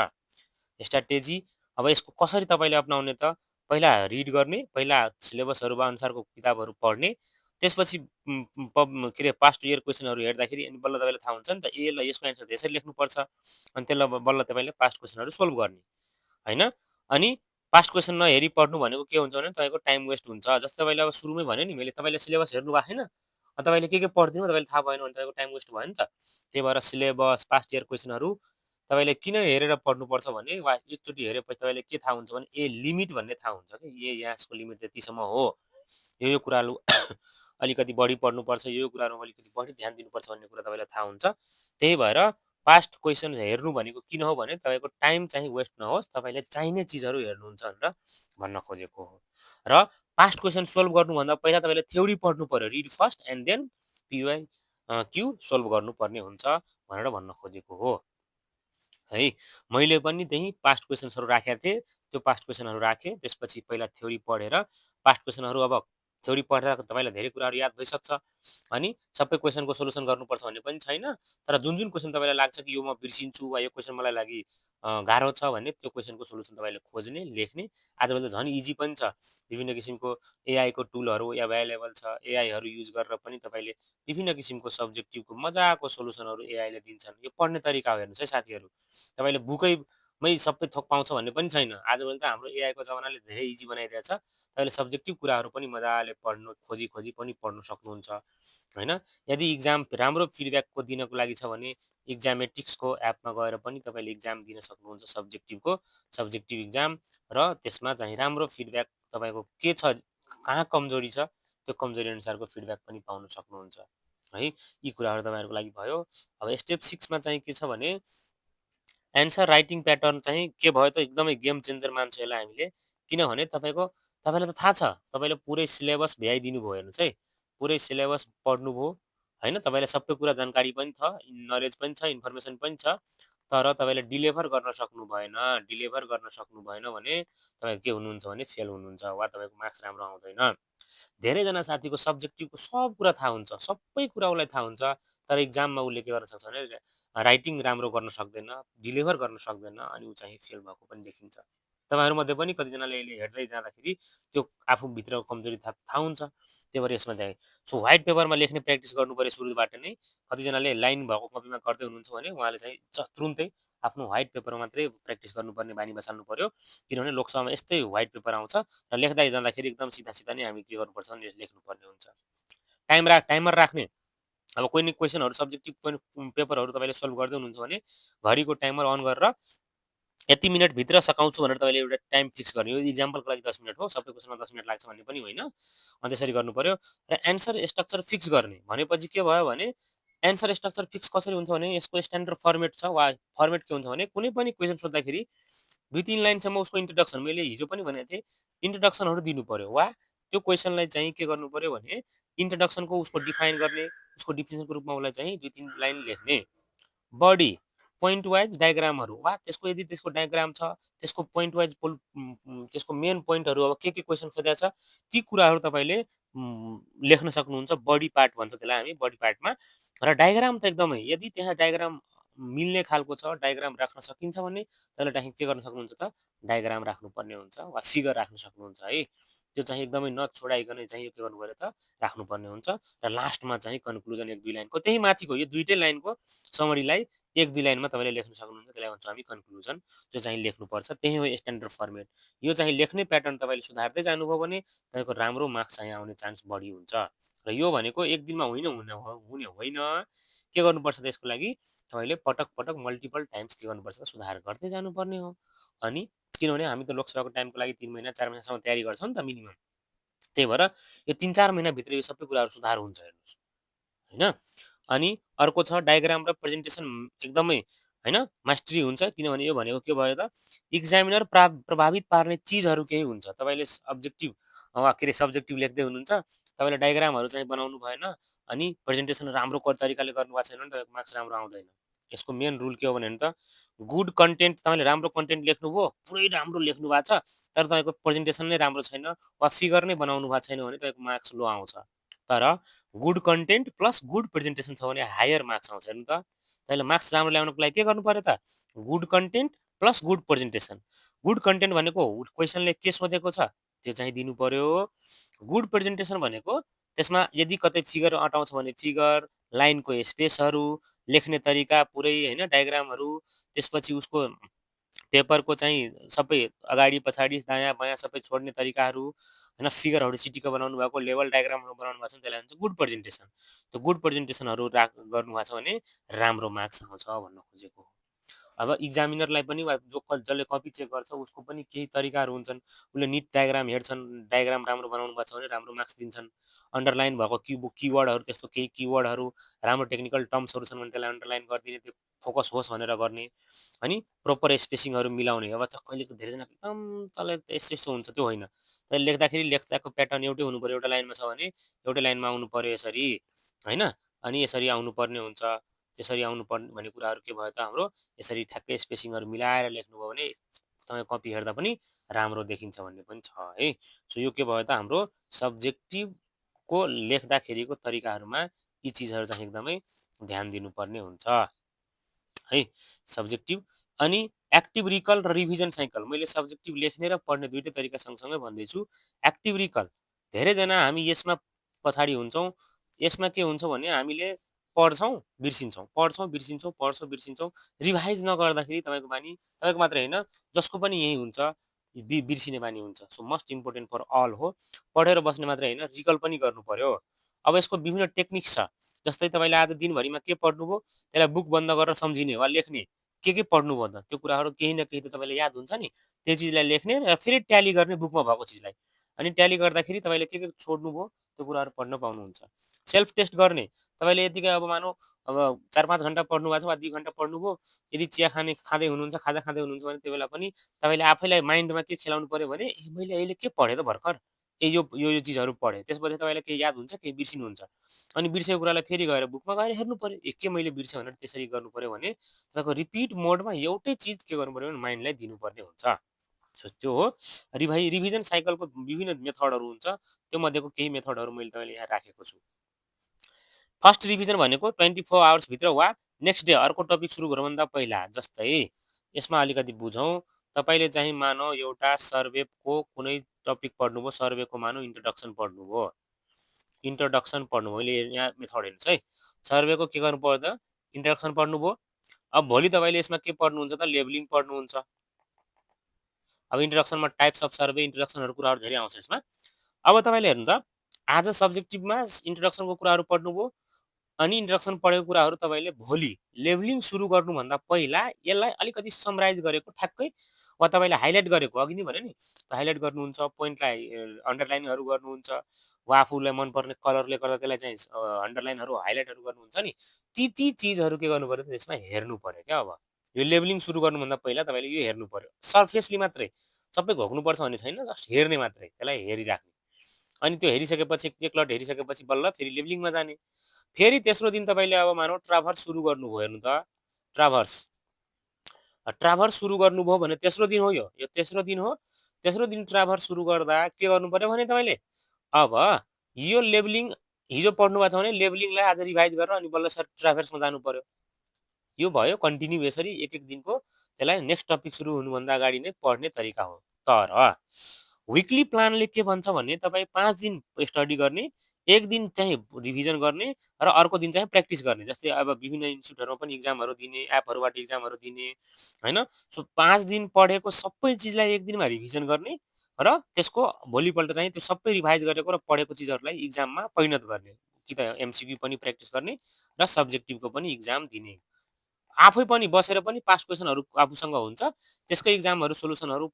स्ट्राटेजी अब यसको कसरी तपाईँले अपनाउने त पहिला रिड गर्ने, पहिला सिलेबसहरू अनुसारको किताबहरू पढ्ने, त्यसपछि के अरे पास्ट इयर क्वेसनहरू हेर्दाखेरि अनि बल्ल तपाईँलाई थाहा हुन्छ नि त ए ल यसको एन्सर यसरी लेख्नुपर्छ अनि त्यसलाई बल्ल तपाईँले पास्ट क्वेसनहरू सोल्भ गर्ने होइन। अनि पास्ट क्वेसन नहेरी पढ्नु भनेको के हुन्छ भने तपाईँको टाइम वेस्ट हुन्छ। जस्तै तपाईँले अब सुरुमै भने नि मैले तपाईँले सिलेबस हेर्नु भएको छैन, तपाईँले के पढिदिनु तपाईँले थाहा भएन भने तपाईँको टाइम वेस्ट भयो नि त। त्यही भएर सिलेबस पास्ट इयर क्वेसनहरू तपाईँले किन हेरेर पढ्नुपर्छ भने वा एकचोटि हेरेपछि तपाईँले के थाहा हुन्छ भने ए लिमिट भन्ने थाहा हुन्छ कि यसको लिमिट त्यतिसम्म हो, यो कुराहरू अलिकति बढी पढ्नुपर्छ, यो कुराहरूमा अलिकति बढी ध्यान दिनुपर्छ भन्ने कुरा तपाईँलाई थाहा हुन्छ। त्यही भएर पास्ट क्वेसन हेर्नु भनेको किन हो भने तपाईँको टाइम चाहिँ वेस्ट नहोस्, तपाईँले चाहिने चिजहरू हेर्नुहुन्छ भनेर भन्न खोजेको हो। र पास्ट क्वेसन सोल्भ गर्नुभन्दा पहिला तपाईँले थ्योरी पढ्नु पर्यो, read first and then P Y Q solve गर्नुपर्ने हुन्छ भनेर भन्न खोजेको हो है। मैले पनि त्यही पास्ट क्वेसन्सहरू राखेका थिएँ, त्यो पास्ट क्वेसनहरू राखेँ, त्यसपछि पहिला थ्योरी पढेर पास्ट क्वेसनहरू अब थ्योरी पढेर तपाईँलाई धेरै कुराहरू याद भइसक्छ अनि सबै क्वेसनको सोल्युसन गर्नुपर्छ भन्ने पनि छैन। तर जुन जुन क्वेसन तपाईँलाई लाग्छ कि यो म बिर्सिन्छु वा यो क्वेसन मलाई लागि गाह्रो छ भने त्यो क्वेसनको सोल्युसन तपाईँले खोज्ने, लेख्ने। आजभोलि त झन् इजी पनि छ, विभिन्न किसिमको एआईको टुलहरू एभाइलेबल छ। एआईहरू युज गरेर पनि तपाईँले विभिन्न किसिमको सब्जेक्टिभको मजाको सोल्युसनहरू एआईले दिन्छन्। यो पढ्ने तरिका हो हेर्नुहोस् है साथीहरू, तपाईँले बुकैमै सबै थोक पाउँछ भन्ने पनि छैन। आजभोलि त हाम्रो एआईको जमानाले धेरै इजी बनाइदिएको छ। तपाईँले सब्जेक्टिभ कुराहरू पनि मजाले पढ्नु खोजी खोजी पनि पढ्नु सक्नुहुन्छ होइन। यदि इक्जाम राम्रो फिडब्याकको दिनको लागि छ भने इक्जामेटिक्सको एपमा गएर पनि तपाईँले इक्जाम दिन सक्नुहुन्छ सब्जेक्टिभको, सब्जेक्टिभ इक्जाम। र त्यसमा चाहिँ राम्रो फिडब्याक तपाईँको के छ, कहाँ कमजोरी छ, त्यो कमजोरी अनुसारको फिडब्याक पनि पाउन सक्नुहुन्छ है। यी कुराहरू तपाईँहरूको लागि भयो। अब स्टेप 6 मा चाहिँ के छ भने एन्सर राइटिङ प्याटर्न चाहिँ के भयो त एकदमै गेम चेन्जर मान्छौँ यसलाई हामीले। किनभने तपाईँलाई त थाहा छ, तपाईँले पुरै सिलेबस भ्याइदिनु भयो हेर्नुहोस् है। पुरै सिलेबस पढ्नुभयो, होइन? तपाईँलाई सबै कुरा जानकारी पनि छ, नलेज पनि छ, इन्फर्मेसन पनि छ। तर तपाईँले डिलिभर गर्न सक्नु भएन। डिलिभर गर्न सक्नु भएन भने तपाईँ के हुनुहुन्छ भने फेल हुनुहुन्छ वा तपाईँको मार्क्स राम्रो आउँदैन। धेरैजना साथीको सब्जेक्टिभको सब कुरा थाहा हुन्छ, सबै कुरा उसलाई थाहा हुन्छ, तर इक्जाममा उसले के गर्न सक्छ भने राइटिङ राम्रो गर्न सक्दैन, डेलिभर गर्न सक्दैन अनि ऊ चाहिँ फेल भएको पनि देखिन्छ। तपाईँहरूमध्ये पनि कतिजनाले यसले हेर्दै जाँदाखेरि त्यो आफूभित्रको कमजोरी थाहा हुन्छ। त्यही भएर यसमा चाहिँ व्हाइट पेपरमा लेख्ने प्र्याक्टिस गर्नुपऱ्यो सुरुबाट नै। कतिजनाले लाइन भएको कपीमा गर्दै हुनुहुन्छ भने उहाँले चाहिँ तुरुन्तै आफ्नो व्हाइट पेपरमा मात्रै प्र्याक्टिस गर्नुपर्ने बानी बसाल्नु पऱ्यो। किनभने लोकसभामा यस्तै व्हाइट पेपर आउँछ र लेख्दै जाँदाखेरि एकदम सिधा नै हामी के गर्नुपर्छ भने लेख्नुपर्ने हुन्छ। टाइमर राख्ने। अब कुनै क्वेसनहरू सब्जेक्टिभ पेपरहरू तपाईँले सल्भ गर्दै हुनुहुन्छ भने घडीको टाइमर अन गरेर यति मिनटभित्र सकाउँछु भनेर तपाईँले एउटा टाइम फिक्स गर्ने। यो इक्जाम्पलको लागि 10 मिनट हो, सबै क्वेसनमा 10 मिनट लाग्छ भन्ने पनि होइन। अनि त्यसरी गर्नु पऱ्यो र एन्सर स्ट्रक्चर फिक्स गर्ने भनेपछि के भयो भने एन्सर स्ट्रक्चर फिक्स कसरी हुन्छ भने यसको स्ट्यान्डर्ड फर्मेट छ वा फर्मेट के हुन्छ भने कुनै पनि क्वेसन सोद्धाखेरि 2-3 लाइनसम्म उसको इन्ट्रोडक्सन, मैले हिजो पनि भनेको थिएँ, इन्ट्रोडक्सनहरू दिनु पऱ्यो वा त्यो क्वेसनलाई चाहिँ के गर्नु पऱ्यो भने इन्ट्रोडक्सनको उसको डिफाइन गर्ने, उसको डिफिनेसनको रूपमा उसलाई चाहिँ 2-3 लाइन लेख्ने। बडी पोइन्ट वाइज डायग्रामहरू वा यदि त्यसको डायग्राम छ, त्यसको पोइन्ट वाइज त्यसको मेन पोइन्टहरू अब के क्वेसन सोधेको छ ती कुराहरू तपाईँले लेख्न सक्नुहुन्छ। बडी पार्ट भन्छ त्यसलाई हामी, बडी पार्टमा। र डायग्राम त एकदमै, यदि त्यहाँ डायग्राम मिल्ने खालको छ, डायग्राम राख्न सकिन्छ भने त्यसलाई चाहिँ के गर्न सक्नुहुन्छ त डायग्राम राख्नुपर्ने हुन्छ वा फिगर राख्न सक्नुहुन्छ है। त्यो चाहिँ एकदमै नछोडाइकन चाहिँ के गर्नु पऱ्यो त राख्नुपर्ने हुन्छ। र लास्टमा चाहिँ कन्क्लुजन 1-2 लाइनको, त्यही माथिको यो दुईटै लाइनको समरीलाई 1-2 लाइनमा तपाईँले लेख्न सक्नुहुन्छ। त्यसलाई भन्छौँ हामी कन्क्लुजन। त्यो चाहिँ लेख्नुपर्छ। त्यही हो स्ट्यान्डर्ड फर्मेट। यो चाहिँ लेख्ने प्याटर्न तपाईँले सुधार्दै जानुभयो भने तपाईँको राम्रो मार्क्स चाहिँ आउने चान्स बढी हुन्छ। र यो भनेको एक दिनमा हुने होइन। के गर्नुपर्छ त यसको लागि तपाईँले पटक पटक मल्टिपल टाइम्स के गर्नुपर्छ त सुधार गर्दै जानुपर्ने हो। अनि किनभने हामी त लोकसभाको टाइमको लागि 3 महिना 4 महिनासम्म तयारी गर्छौँ नि त मिनिमम। त्यही भएर यो 3-4 महिनाभित्र यो सबै कुराहरू सुधार हुन्छ हेर्नुहोस्, होइन? अनि अर्को छ डायग्राम र प्रेजेन्टेसन एकदमै, होइन, मास्टरी हुन्छ। किनभने यो भनेको के भयो त इक्जामिनर प्रभावित पार्ने चिजहरू केही हुन्छ। तपाईँले अब्जेक्टिभ के अरे सब्जेक्टिभ लेख्दै हुनुहुन्छ, तपाईँले डायग्रामहरू चाहिँ बनाउनु भएन अनि प्रेजेन्टेसन राम्रो तरिकाले गर्नुभएको छैन भने तपाईँको मार्क्स राम्रो आउँदैन। यसको मेन रुल के हो भने त गुड कन्टेन्ट, तपाईँले राम्रो कन्टेन्ट लेख्नुभयो, पुरै राम्रो लेख्नु भएको छ, तर तपाईँको प्रेजेन्टेसन नै राम्रो छैन वा फिगर नै बनाउनु भएको छैन भने तपाईँको मार्क्स लो आउँछ। तर good content plus good presentation छ भने हायर मार्क्स आउँछ। हेर्नु त, तपाईँले मार्क्स राम्रो ल्याउनको लागि के गर्नु पऱ्यो त good content plus good presentation. Good content भनेको क्वेसनले के सोधेको छ त्यो चाहिँ दिनु पऱ्यो। गुड प्रेजेन्टेसन भनेको त्यसमा यदि कतै फिगर अटाउँछ भने फिगर, लाइनको स्पेसहरू, लेख्ने तरिका पुरै, होइन, डायग्रामहरू, त्यसपछि उसको पेपरको चाहिँ सबै अगाडि पछाडि दायाँ बायाँ सबै छोड्ने तरिकाहरू, होइन, फिगरहरू चिटिक्क बनाउनु भएको, लेभल डायग्रामहरू बनाउनु भएको छ भने त्यसलाई भन्छ गुड प्रेजेन्टेसन। त्यो गुड प्रेजेन्टेसनहरू गर्नुभएको छ भने राम्रो मार्क्स आउँछ भन्न खोजेको हो। अब इक्जामिनरलाई पनि वा जसले कपी चेक गर्छ उसको पनि केही तरिकाहरू हुन्छन्। उसले निट डायग्राम हेर्छन्, डायग्राम राम्रो बनाउनु भएको छ भने राम्रो मार्क्स दिन्छन्। अन्डरलाइन भएको किवर्डहरू, त्यस्तो केही किवर्डहरू, राम्रो टेक्निकल टर्म्सहरू छन् भने त्यसलाई अन्डरलाइन गरिदिने, त्यो फोकस होस् भनेर गर्ने। अनि प्रोपर स्पेसिङहरू मिलाउने। अब त कहिलेको धेरैजना एकदम तल यस्तो यस्तो हुन्छ, त्यो होइन। त्यसले लेख्दाखेरि लेख्दाको प्याटर्न एउटै हुनु पऱ्यो। एउटा लाइनमा छ भने एउटै लाइनमा आउनु पऱ्यो यसरी, होइन? अनि यसरी आउनुपर्ने हुन्छ। त्यसरी आउनुपर्ने भन्ने कुराहरू के भयो त हाम्रो यसरी ठ्याक्कै स्पेसिङहरू मिलाएर लेख्नुभयो भने तपाईँ कपी हेर्दा पनि राम्रो देखिन्छ भन्ने पनि छ है। सो यो के भयो त हाम्रो सब्जेक्टिभको लेख्दाखेरिको तरिकाहरूमा यी चिजहरू चाहिँ एकदमै ध्यान दिनुपर्ने हुन्छ है। सब्जेक्टिभ अनि एक्टिभ रिकल र रिभिजन साइकल। मैले सब्जेक्टिभ लेख्ने र पढ्ने दुईटै तरिका सँगसँगै भन्दैछु। एक्टिभ रिकल, धेरैजना हामी यसमा पछाडि हुन्छौँ। यसमा के हुन्छ भने हामीले पढ्छौँ बिर्सिन्छौँ, पढ्छौँ बिर्सिन्छौँ, पढ्छौँ बिर्सिन्छौँ। रिभाइज नगर्दाखेरि तपाईँको बानी, तपाईँको मात्रै होइन जसको पनि यही हुन्छ, बिर्सिने बानी हुन्छ। So most important for all हो। पढेर बस्ने मात्रै होइन, रिकल पनि गर्नु पर्यो। अब यसको विभिन्न टेक्निक्स छ। जस्तै तपाईँले आज दिनभरिमा के पढ्नुभयो त्यसलाई बुक बन्द गरेर सम्झिने वा लेख्ने। के पढ्नुभयो त त्यो कुराहरू केही न केही त तपाईँलाई याद हुन्छ नि, त्यो चिजलाई लेख्ने र फेरि ट्याली गर्ने बुकमा भएको चिजलाई। अनि ट्याली गर्दाखेरि तपाईँले के छोड्नुभयो त्यो कुराहरू पढ्न पाउनुहुन्छ। सेल्फ टेस्ट गर्ने, तपाईँले यतिकै अब मानौँ अब 4-5 घन्टा पढ्नु भएको छ वा 2 घन्टा पढ्नुभयो, यदि चिया खाँदै हुनुहुन्छ, खाजा खाँदै हुनुहुन्छ भने त्यो बेला पनि तपाईँले आफैलाई माइन्डमा के खेलाउनु पर्यो भने, "ए मैले अहिले के पढेँ त भर्खर? ए यो चिजहरू पढेँ।" त्यसपछि तपाईँलाई केही याद हुन्छ, केही बिर्सिनुहुन्छ। अनि बिर्सेको कुरालाई फेरि गएर बुकमा गएर हेर्नु पर्यो। ए के मैले बिर्सेँ भनेर त्यसरी गर्नु पर्यो भने तपाईँको रिपिट मोडमा एउटै चिज के गर्नु पर्यो भने माइन्डलाई दिनुपर्ने हुन्छ। सो त्यो हो रिभिजन साइकलको विभिन्न मेथडहरू हुन्छ। त्यो मध्येको केही मेथडहरू मैले तपाईँलाई यहाँ राखेको छु। फर्स्ट रिभिजन भनेको 24 आवर्सभित्र वा नेक्स्ट डे अर्को टपिक सुरु गर्नुभन्दा पहिला। जस्तै यसमा अलिकति बुझौँ। तपाईँले चाहिँ मानौँ एउटा सर्वेको कुनै टपिक पढ्नुभयो, सर्वेको मानौँ इन्ट्रोडक्सन पढ्नुभयो। इन्ट्रोडक्सन पढ्नुभयो। अहिले यहाँ मेथड हेर्नुहोस् है। सर्वेको के गर्नु पर्यो त? इन्ट्रोडक्सन पढ्नुभयो। अब भोलि तपाईँले यसमा के पढ्नुहुन्छ त? लेबलिङ पढ्नुहुन्छ। अब इन्ट्रोडक्सनमा टाइप्स अफ सर्वे, इन्ट्रोडक्सनहरू कुराहरू धेरै आउँछ यसमा। अब तपाईँले हेर्नु त, आज सब्जेक्टिभमा इन्ट्रोडक्सनको कुराहरू पढ्नुभयो। अनि इन्ट्रोडक्सन पढेको कुराहरू तपाईँले भोलि लेभलिङ सुरु गर्नुभन्दा पहिला यसलाई अलिकति समराइज गरेको ठ्याक्कै वा तपाईँले हाइलाइट गरेको अघि नै भने नि हाइलाइट गर्नुहुन्छ, पोइन्टलाई अन्डरलाइनहरू गर्नुहुन्छ वा आफूलाई मनपर्ने कलरले गर्दा त्यसलाई चाहिँ अन्डरलाइनहरू हाइलाइटहरू गर्नुहुन्छ नि, ती चिजहरू के गर्नु पऱ्यो त्यसमा हेर्नु पऱ्यो क्या। अब यो लेभलिङ सुरु गर्नुभन्दा पहिला तपाईँले यो हेर्नु पऱ्यो। सर्फेसली मात्रै सबै घोक्नुपर्छ भन्ने छैन, जस्ट हेर्ने मात्रै, त्यसलाई हेरिराख्ने। अनि त्यो हेरिसकेपछि एकलट हेरिसकेपछि बल्ल फेरि लेभलिङमा जाने। फेरि तेस्रो दिन तपाईँले अब मानौँ ट्राभर्स सुरु गर्नुभयो। हेर्नु त, ट्राभर्स ट्राभर्स सुरु गर्नुभयो भने तेस्रो दिन हो यो तेस्रो दिन हो। तेस्रो दिन ट्राभर्स सुरु गर्दा के गर्नु पर्यो भने तपाईँले अब यो लेभलिङ हिजो पढ्नु भएको छ भने लेभलिङलाई आज रिभाइज गरेर अनि बल्ल सर ट्राभर्समा जानु पर्यो। यो भयो कन्टिन्यू यसरी एक एक दिनको त्यसलाई नेक्स्ट टपिक सुरु हुनुभन्दा अगाडि नै पढ्ने तरिका हो। तर विकली प्लानले के भन्छ भने तपाईँ 5 दिन स्टडी गर्ने, एक दिन चाहिँ रिभिजन गर्ने र अर्को दिन चाहिँ प्र्याक्टिस गर्ने। जस्तै अब विभिन्न इन्स्टिट्युटहरूमा पनि इक्जामहरू दिने, एपहरूबाट इक्जामहरू दिने होइन। सो 5 दिन पढेको सबै चिजलाई एक दिनमा रिभिजन गर्ने र त्यसको भोलिपल्ट चाहिँ त्यो सबै रिभाइज गरेको र पढेको चिजहरूलाई इक्जाममा परिणत गर्ने। कि त एमसिक्यू पनि प्र्याक्टिस गर्ने र सब्जेक्टिभको पनि इक्जाम दिने। आफै पनि बसेर पनि पास्ट क्वेसनहरू आफूसँग हुन्छ, त्यसकै इक्जामहरू सोल्युसनहरू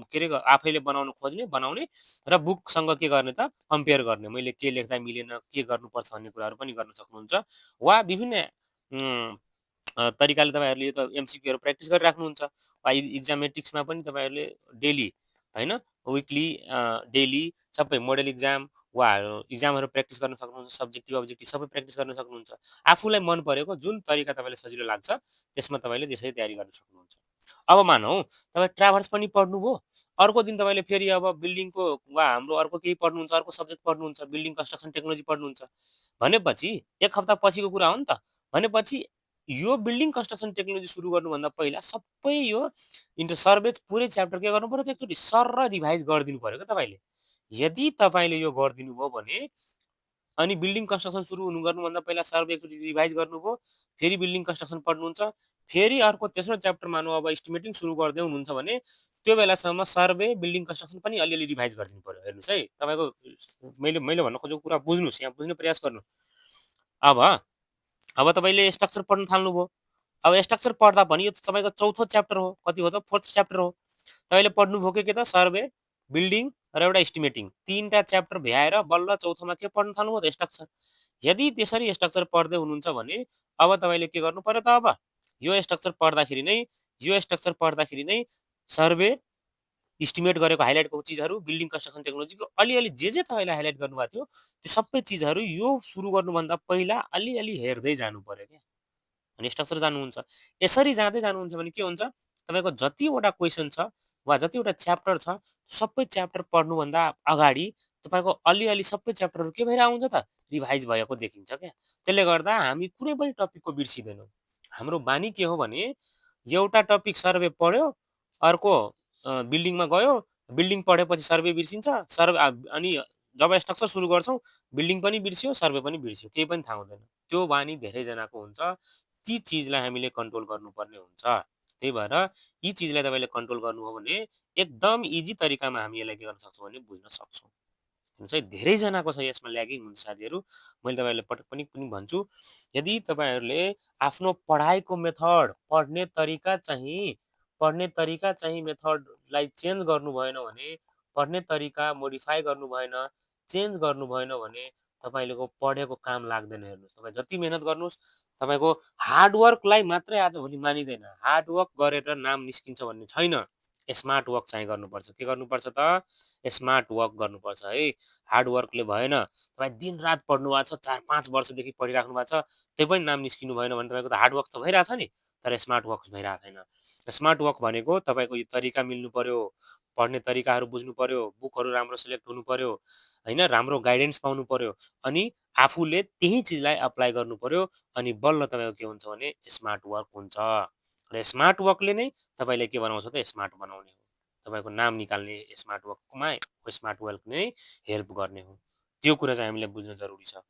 के अरे आफैले बनाउने र बुकसँग के गर्ने त कम्पेयर गर्ने। मैले के लेख्दा मिलेन, के गर्नुपर्छ भन्ने कुराहरू पनि गर्न सक्नुहुन्छ। वा विभिन्न तरिकाले तपाईँहरूले यो त एमसिक्यूहरू प्र्याक्टिस गरिराख्नुहुन्छ वा इक्जामेटिक्समा पनि तपाईँहरूले डेली होइन, विकली डेली सबै मोडल इक्जाम वा इक्जामहरू प्र्याक्टिस गर्न सक्नुहुन्छ। सब्जेक्टिभ अब्जेक्टिभ सबै प्र्याक्टिस गर्न सक्नुहुन्छ। आफूलाई मन परेको जुन तरिका तपाईँलाई सजिलो लाग्छ त्यसमा तपाईँले त्यसरी तयारी गर्न सक्नुहुन्छ। अब मानौँ तपाईँ ट्राभर्स पनि पढ्नुभयो, अर्को दिन तपाईँले फेरि अब बिल्डिङको वा हाम्रो अर्को केही पढ्नुहुन्छ, अर्को सब्जेक्ट पढ्नुहुन्छ, बिल्डिङ कन्स्ट्रक्सन टेक्नोलोजी पढ्नुहुन्छ भनेपछि 1 हप्ता पछिको कुरा हो नि त। भनेपछि यो बिल्डिङ कन्स्ट्रक्सन टेक्नोलोजी सुरु गर्नुभन्दा पहिला सबै यो सर्वे पुरै च्याप्टर के गर्नु पर्यो त एकचोटि सर रिभाइज गरिदिनु पर्यो क्या तपाईँले। यदि तपाईँले यो गरिदिनु भयो भने अनि बिल्डिङ कन्स्ट्रक्सन सुरु गर्नुभन्दा पहिला सर्वे एकचोटि रिभाइज गर्नुभयो, फेरि बिल्डिङ कन्स्ट्रक्सन पढ्नुहुन्छ, फेरि अर्को तेस्रो च्याप्टर मानौँ अब इस्टिमेटिङ सुरु गर्दै हुनुहुन्छ भने त्यो बेलासम्म सर्वे बिल्डिङ कन्स्ट्रक्सन पनि अलिअलि रिभाइज गरिदिनु पर्यो। हेर्नुहोस् है, तपाईँको मैले मैले भन्न खोजेको कुरा बुझ्नुहोस्, यहाँ बुझ्ने प्रयास गर्नु। अब अब तपाईँले स्ट्रक्चर पढ्न थाल्नुभयो। अब स्ट्रक्चर पढ्दा पनि यो त तपाईँको चौथो च्याप्टर हो, कति हो त फोर्थ च्याप्टर हो। तपाईँले पढ्नुभयो के त सर्वे, बिल्डिङ र एउटा इस्टिमेटिङ, 3टा च्याप्टर भ्याएर बल्ल चौथोमा के पढ्न थाल्नुभयो त स्ट्रक्चर। यदि त्यसरी स्ट्रक्चर पढ्दै हुनुहुन्छ भने अब तपाईँले के गर्नु पर्यो त अब यो स्ट्रक्चर पढ्दाखेरि नै सर्वे, इस्टिमेट गरेको हाइलाइटको चिजहरू, बिल्डिङ कन्स्ट्रक्सन टेक्नोलोजीको अलिअलि जे तपाईँले हाइलाइट गर्नुभएको थियो त्यो सबै चिजहरू यो सुरु गर्नुभन्दा पहिला अलिअलि हेर्दै जानु पर्यो क्या। अनि स्ट्रक्चर जानुहुन्छ। यसरी जाँदै जानुहुन्छ भने के हुन्छ तपाईँको जतिवटा क्वेसन छ वा जतिवटा च्याप्टर छ सबै च्याप्टर पढ्नुभन्दा अगाडि तपाईँको अलिअलि सबै च्याप्टरहरू के भएर आउँछ त रिभाइज भएको देखिन्छ क्या। त्यसले गर्दा हामी कुनै पनि टपिकको बिर्सिँदैनौँ। हाम्रो बानी के हो भने एउटा टपिक सर्वे पढ्यो, अर्को बिल्डिङमा गयो, बिल्डिङ पढेपछि सर्वे बिर्सिन्छ, अनि जब स्ट्रक्चर सुरु गर्छौँ बिल्डिङ पनि बिर्सियो, सर्वे पनि बिर्सियो, केही पनि थाहा हुँदैन। त्यो बानी धेरैजनाको हुन्छ। ती चिजलाई हामीले कन्ट्रोल गर्नुपर्ने हुन्छ। त्यही भएर यी चिजलाई तपाईँले कन्ट्रोल गर्नुभयो भने एकदम इजी तरिकामा हामी यसलाई के गर्न सक्छौँ भने बुझ्न सक्छौँ। हुन्छ है, धेरैजनाको छ यसमा ल्यागिङ हुन्छ साथीहरू। मैले तपाईँहरूलाई पटक पनि भन्छु, यदि तपाईँहरूले आफ्नो पढाइको मेथड, पढ्ने तरिका चाहिँ मेथडलाई चेन्ज गर्नु भएन भने, पढ्ने तरिका मोडिफाई गर्नु भएन, चेन्ज गर्नु भएन भने तपाईँको पढेको काम लाग्दैन। हेर्नुहोस्, तपाईँ जति मेहनत गर्नुहोस्, तपाईँको हार्डवर्कलाई मात्रै आजभोलि मानिँदैन। हार्डवर्क गरेर नाम निस्किन्छ भन्ने छैन। स्मार्ट वर्क चाहिँ गर्नुपर्छ। के गर्नुपर्छ त? स्मार्ट वर्क गर्नुपर्छ है। हार्डवर्कले भएन। तपाईँ दिनरात पढ्नु भएको छ, 4-5 वर्षदेखि पढिराख्नु भएको छ, त्यही पनि नाम निस्किनु भएन भने तपाईँको त हार्डवर्क त भइरहेछ नि, तर स्मार्ट वर्क भइरहेको छैन। स्मार्ट वर्क भनेको तपाईँको यो तरिका मिल्नु पर्यो, पढ्ने तरिकाहरू बुझ्नु पर्यो, बुकहरू राम्रो सेलेक्ट हुनु पर्यो, होइन? राम्रो गाइडेन्स पाउनु पर्यो, अनि आफूले त्यही चिजलाई अप्लाई गर्नु पर्यो, अनि बल्ल तपाईँको के हुन्छ भने स्मार्ट वर्क हुन्छ। र स्मार्ट वर्कले नै तपाईँले के बनाउँछ त? स्मार्ट बनाउने हो। तपाईँको नाम निकाल्ने स्मार्ट वर्कमा स्मार्ट वर्क नै हेल्प गर्ने हो। त्यो कुरा चाहिँ हामीले बुझ्न जरुरी छ।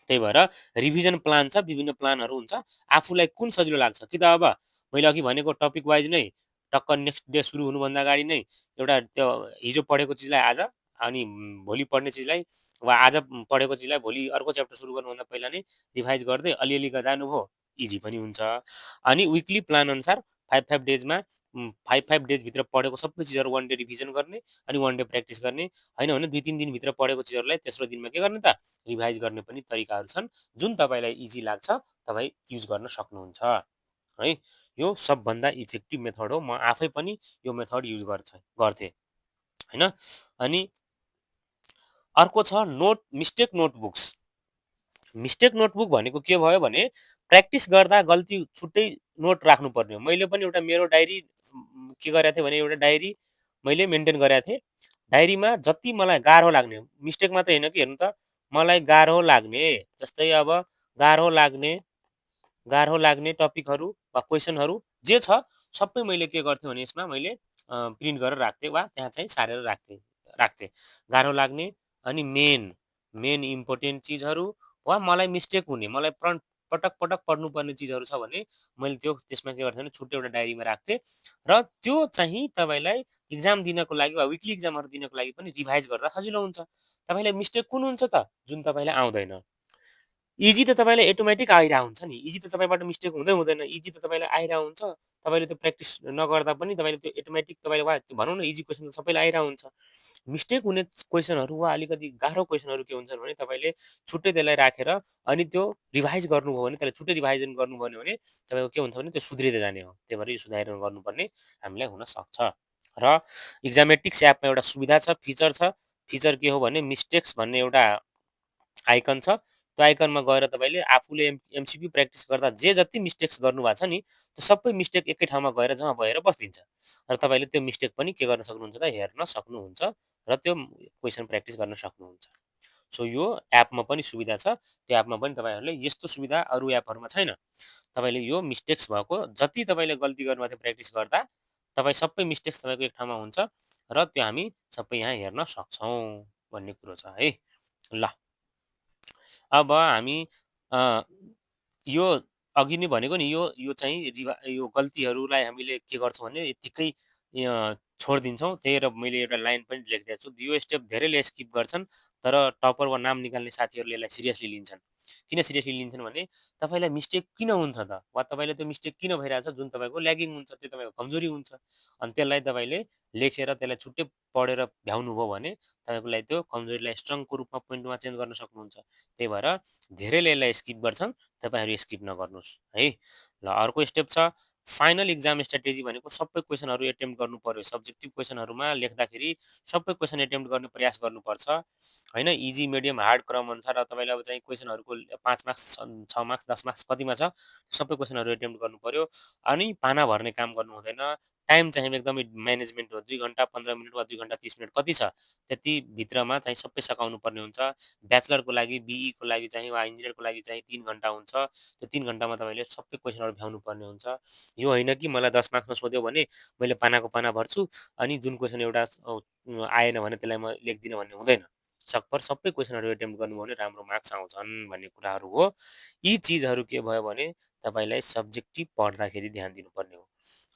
त्यही भएर रिभिजन प्लान छ, विभिन्न प्लानहरू हुन्छ। आफूलाई कुन सजिलो लाग्छ कि त अब मैले अघि भनेको टपिक वाइज नै टक्क नेक्स्ट डे सुरु हुनुभन्दा अगाडि नै एउटा त्यो हिजो पढेको चिजलाई आज, अनि भोलि पढ्ने चिजलाई, वा आज पढेको चिजलाई भोलि अर्को च्याप्टर सुरु गर्नुभन्दा पहिला नै रिभाइज गर्दै अलिअलि जानुभयो, इजी पनि हुन्छ। अनि विकली प्लान अनुसार 5-5 डेजमा 5-5 डेजभित्र पढेको सबै चिजहरू 1 डे रिभिजन गर्ने, अनि 1 डे प्र्याक्टिस गर्ने। होइन भने 2-3 दिनभित्र पढेको चिजहरूलाई तेस्रो दिनमा के गर्ने त? रिभाइज गर्ने पनि तरिकाहरू छन्, जुन तपाईँलाई इजी लाग्छ, तपाईँ युज गर्न सक्नुहुन्छ है। यो सबभन्दा इफेक्टिभ मेथड हो। म आफै पनि यो मेथड युज गर्थेँ, होइन? अनि अर्को छ मिस्टेक नोटबुक्स। मिस्टेक नोटबुक भनेको के भयो भने, प्र्याक्टिस गर्दा गल्ती छुट्टै नोट राख्नुपर्ने हो। मैले पनि एउटा मेरो डायरी के गरेको थिएँ भने, एउटा डायरी मैले मेन्टेन गरेको थिएँ। डायरीमा जति मलाई गाह्रो लाग्ने, मिस्टेक मात्रै होइन कि, हेर्नु त, मलाई गाह्रो लाग्ने, जस्तै अब गाह्रो लाग्ने गाह्रो लाग्ने टपिकहरू वा क्वेसनहरू जे छ, सबै मैले के गर्थेँ भने यसमा मैले प्रिन्ट गरेर राख्थेँ, वा त्यहाँ चाहिँ सारेर राख्थेँ। गाह्रो लाग्ने, अनि मेन इम्पोर्टेन्ट चिजहरू, वा मलाई मिस्टेक हुने, मलाई पटक पटक पढ्नुपर्ने चिजहरू छ भने मैले त्यसमा के गर्थेँ भने छुट्टै एउटा डायरीमा राख्थेँ। र त्यो चाहिँ तपाईँलाई इक्जाम दिनको लागि वा विकली इक्जामहरू दिनको लागि पनि रिभाइज गर्दा सजिलो हुन्छ। तपाईँलाई मिस्टेक कुन हुन्छ त? जुन तपाईँलाई आउँदैन। इजी त तपाईँलाई अटोमेटिक आइरहेको हुन्छ नि। इजी त तपाईँबाट मिस्टेक हुँदै हुँदैन। इजी त तपाईँलाई आइरहेको हुन्छ। तपाईँले त्यो प्र्याक्टिस नगर्दा पनि तपाईँले त्यो अटोमेटिक तपाईँले, वा भनौँ न, इजी क्वेसन त सबैलाई आइरहेको हुन्छ। मिस्टेक हुने क्वेसनहरू वा अलिकति गाह्रो क्वेसनहरू के हुन्छन् भने, तपाईँले छुट्टै त्यसलाई राखेर अनि त्यो रिभाइज गर्नुभयो भने, त्यसलाई छुट्टै रिभाइजन गर्नुभयो भने तपाईँको के हुन्छ भने त्यो सुध्रिँदै जाने हो। त्यही भएर यो सुधार गर्नुपर्ने हामीलाई हुनसक्छ। र इक्जामेटिक्स एपमा एउटा सुविधा छ, फिचर छ। फिचर के हो भने, मिस्टेक्स भन्ने एउटा आइकन छ। त्यो आइकनमा गएर तपाईँले आफूले एमसिक्यू प्र्याक्टिस गर्दा जति मिस्टेक्स गर्नुभएको छ नि, त्यो सबै मिस्टेक एकै ठाउँमा गएर जम्मा भएर बस्दिन्छ। र तपाईँले त्यो मिस्टेक पनि के गर्न सक्नुहुन्छ त? हेर्न सक्नुहुन्छ, र त्यो क्वेसन प्र्याक्टिस गर्न सक्नुहुन्छ। सो यो एपमा पनि सुविधा छ। त्यो एपमा पनि तपाईँहरूले यस्तो सुविधा अरू एपहरूमा छैन। तपाईँले यो मिस्टेक्स भएको जति तपाईँले गल्ती गर्नुभएको थियो प्र्याक्टिस गर्दा, तपाईँ सबै मिस्टेक्स तपाईँको एक ठाउँमा हुन्छ, र त्यो हामी सबै यहाँ हेर्न सक्छौँ भन्ने कुरो छ है। ल, अब हामी अ, यो अघि नै भनेको नि, यो यो चाहिँ यो गल्तीहरूलाई हामीले के गर्छौँ भने यत्तिकै छोडिदिन्छौँ। त्यही भएर मैले एउटा लाइन पनि लेखिदिएको छु, यो स्टेप धेरैले स्किप गर्छन्, तर टपर वा नाम निकाल्ने साथीहरूले यसलाई सिरियसली लिन्छन्। किन सिरियसली लिन्छन् भने, तपाईँलाई मिस्टेक किन हुन्छ त, वा तपाईँले त्यो मिस्टेक किन भइरहेछ, जुन तपाईँको ल्यागिङ हुन्छ, त्यो तपाईँको कमजोरी हुन्छ, अनि त्यसलाई तपाईँले लेखेर त्यसलाई छुट्टै पढेर भ्याउनु भयो भने तपाईँको लागि त्यो कमजोरीलाई स्ट्रङको रूपमा पोइन्टमा चेन्ज गर्न सक्नुहुन्छ। त्यही भएर धेरैले यसलाई स्किप गर्छन्, तपाईँहरू स्किप नगर्नुहोस् है। ल, अर्को स्टेप छ फाइनल इक्जाम स्ट्राटेजी भनेको, सबै क्वेसनहरू एटेम्प्ट गर्नु पर्यो। सब्जेक्टिभ क्वेसनहरूमा लेख्दाखेरि सबै क्वेसन एटेम्प्ट गर्ने प्रयास गर्नुपर्छ, होइन? इजी, मिडियम, हार्ड क्रम अनुसार तपाईँले अब चाहिँ क्वेसनहरूको 5 मार्क्स, 6 मार्क्स, 10 मार्क्स कतिमा छ, सबै क्वेसनहरू एटेम्प्ट गर्नु पर्यो। अनि पाना भर्ने काम गर्नु हुँदैन। टाइम चाहिँ एकदमै म्यानेजमेन्ट हो। 2 घन्टा 15 मिनट वा 2 घन्टा 30 मिनट कति छ, त्यति भित्रमा चाहिँ सबै सकाउनु पर्ने हुन्छ। ब्याचलरको लागि, बिईको लागि चाहिँ, वा इन्जिनियरको लागि चाहिँ 3 घन्टा हुन्छ। त्यो 3 घन्टामा तपाईँले सबै क्वेसनहरू भ्याउनु पर्ने हुन्छ। यो होइन कि मलाई 10 मार्क्समा सोध्यो भने मैले पानाको पाना भर्छु, अनि जुन क्वेसन एउटा आएन भने त्यसलाई म लेख्दिनँ भन्ने हुँदैन। सकभर सबै क्वेसनहरू एटेम्प्ट गर्नुभयो भने राम्रो मार्क्स आउँछन् भन्ने कुराहरू हो। यी चिजहरू के भयो भने तपाईँलाई सब्जेक्टिभ पढ्दाखेरि ध्यान दिनुपर्ने हो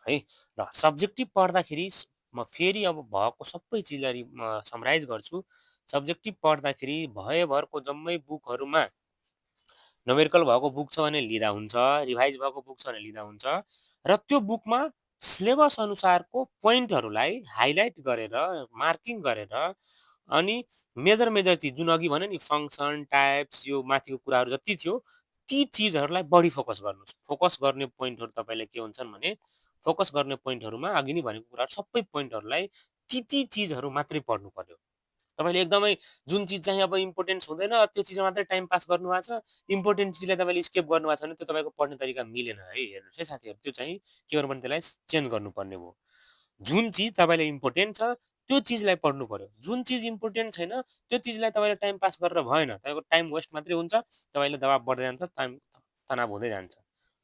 है। र सब्जेक्टिभ पढ्दाखेरि म फेरि अब भएको सबै चिजलाई समराइज गर्छु। सब्जेक्टिभ पढ्दाखेरि भएभरको जम्मै बुकहरूमा न्युमेरिकल भएको बुक छ भने लिँदा हुन्छ, रिभाइज भएको बुक छ भने लिँदा हुन्छ, र त्यो बुकमा सिलेबस अनुसारको पोइन्टहरूलाई हाइलाइट गरेर, मार्किङ गरेर, अनि मेजर चिज जुन अघि भने नि फङ्सन, टाइप्स यो माथिको कुराहरू जति थियो, ती चिजहरूलाई बढी फोकस गर्नुहोस्। फोकस गर्ने पोइन्टहरू तपाईँले के हुन्छन् भने, फोकस गर्ने पोइन्टहरूमा अघि नै भनेको कुराहरू सबै पोइन्टहरूलाई ती चिजहरू मात्रै पढ्नु पर्यो। तपाईँले एकदमै जुन चिज चाहिँ अब इम्पोर्टेन्स हुँदैन त्यो चिजमा मात्रै टाइम पास गर्नुभएको छ, इम्पोर्टेन्ट चिजलाई तपाईँले स्किप गर्नुभएको छ भने त्यो तपाईँको पढ्ने तरिका मिलेन है। हेर्नुहोस् है साथीहरू, त्यो चाहिँ के गर्नु पर्ने, त्यसलाई चेन्ज गर्नुपर्ने भयो। जुन चिज तपाईँलाई इम्पोर्टेन्ट छ त्यो चिजलाई पढ्नु पर्यो। जुन चिज इम्पोर्टेन्ट छैन त्यो चिजलाई तपाईँले टाइम पास गरेर भएन। तपाईँको टाइम वेस्ट मात्रै हुन्छ, तपाईँले दबाब बढ्दै जान्छ, तनाव हुँदै जान्छ।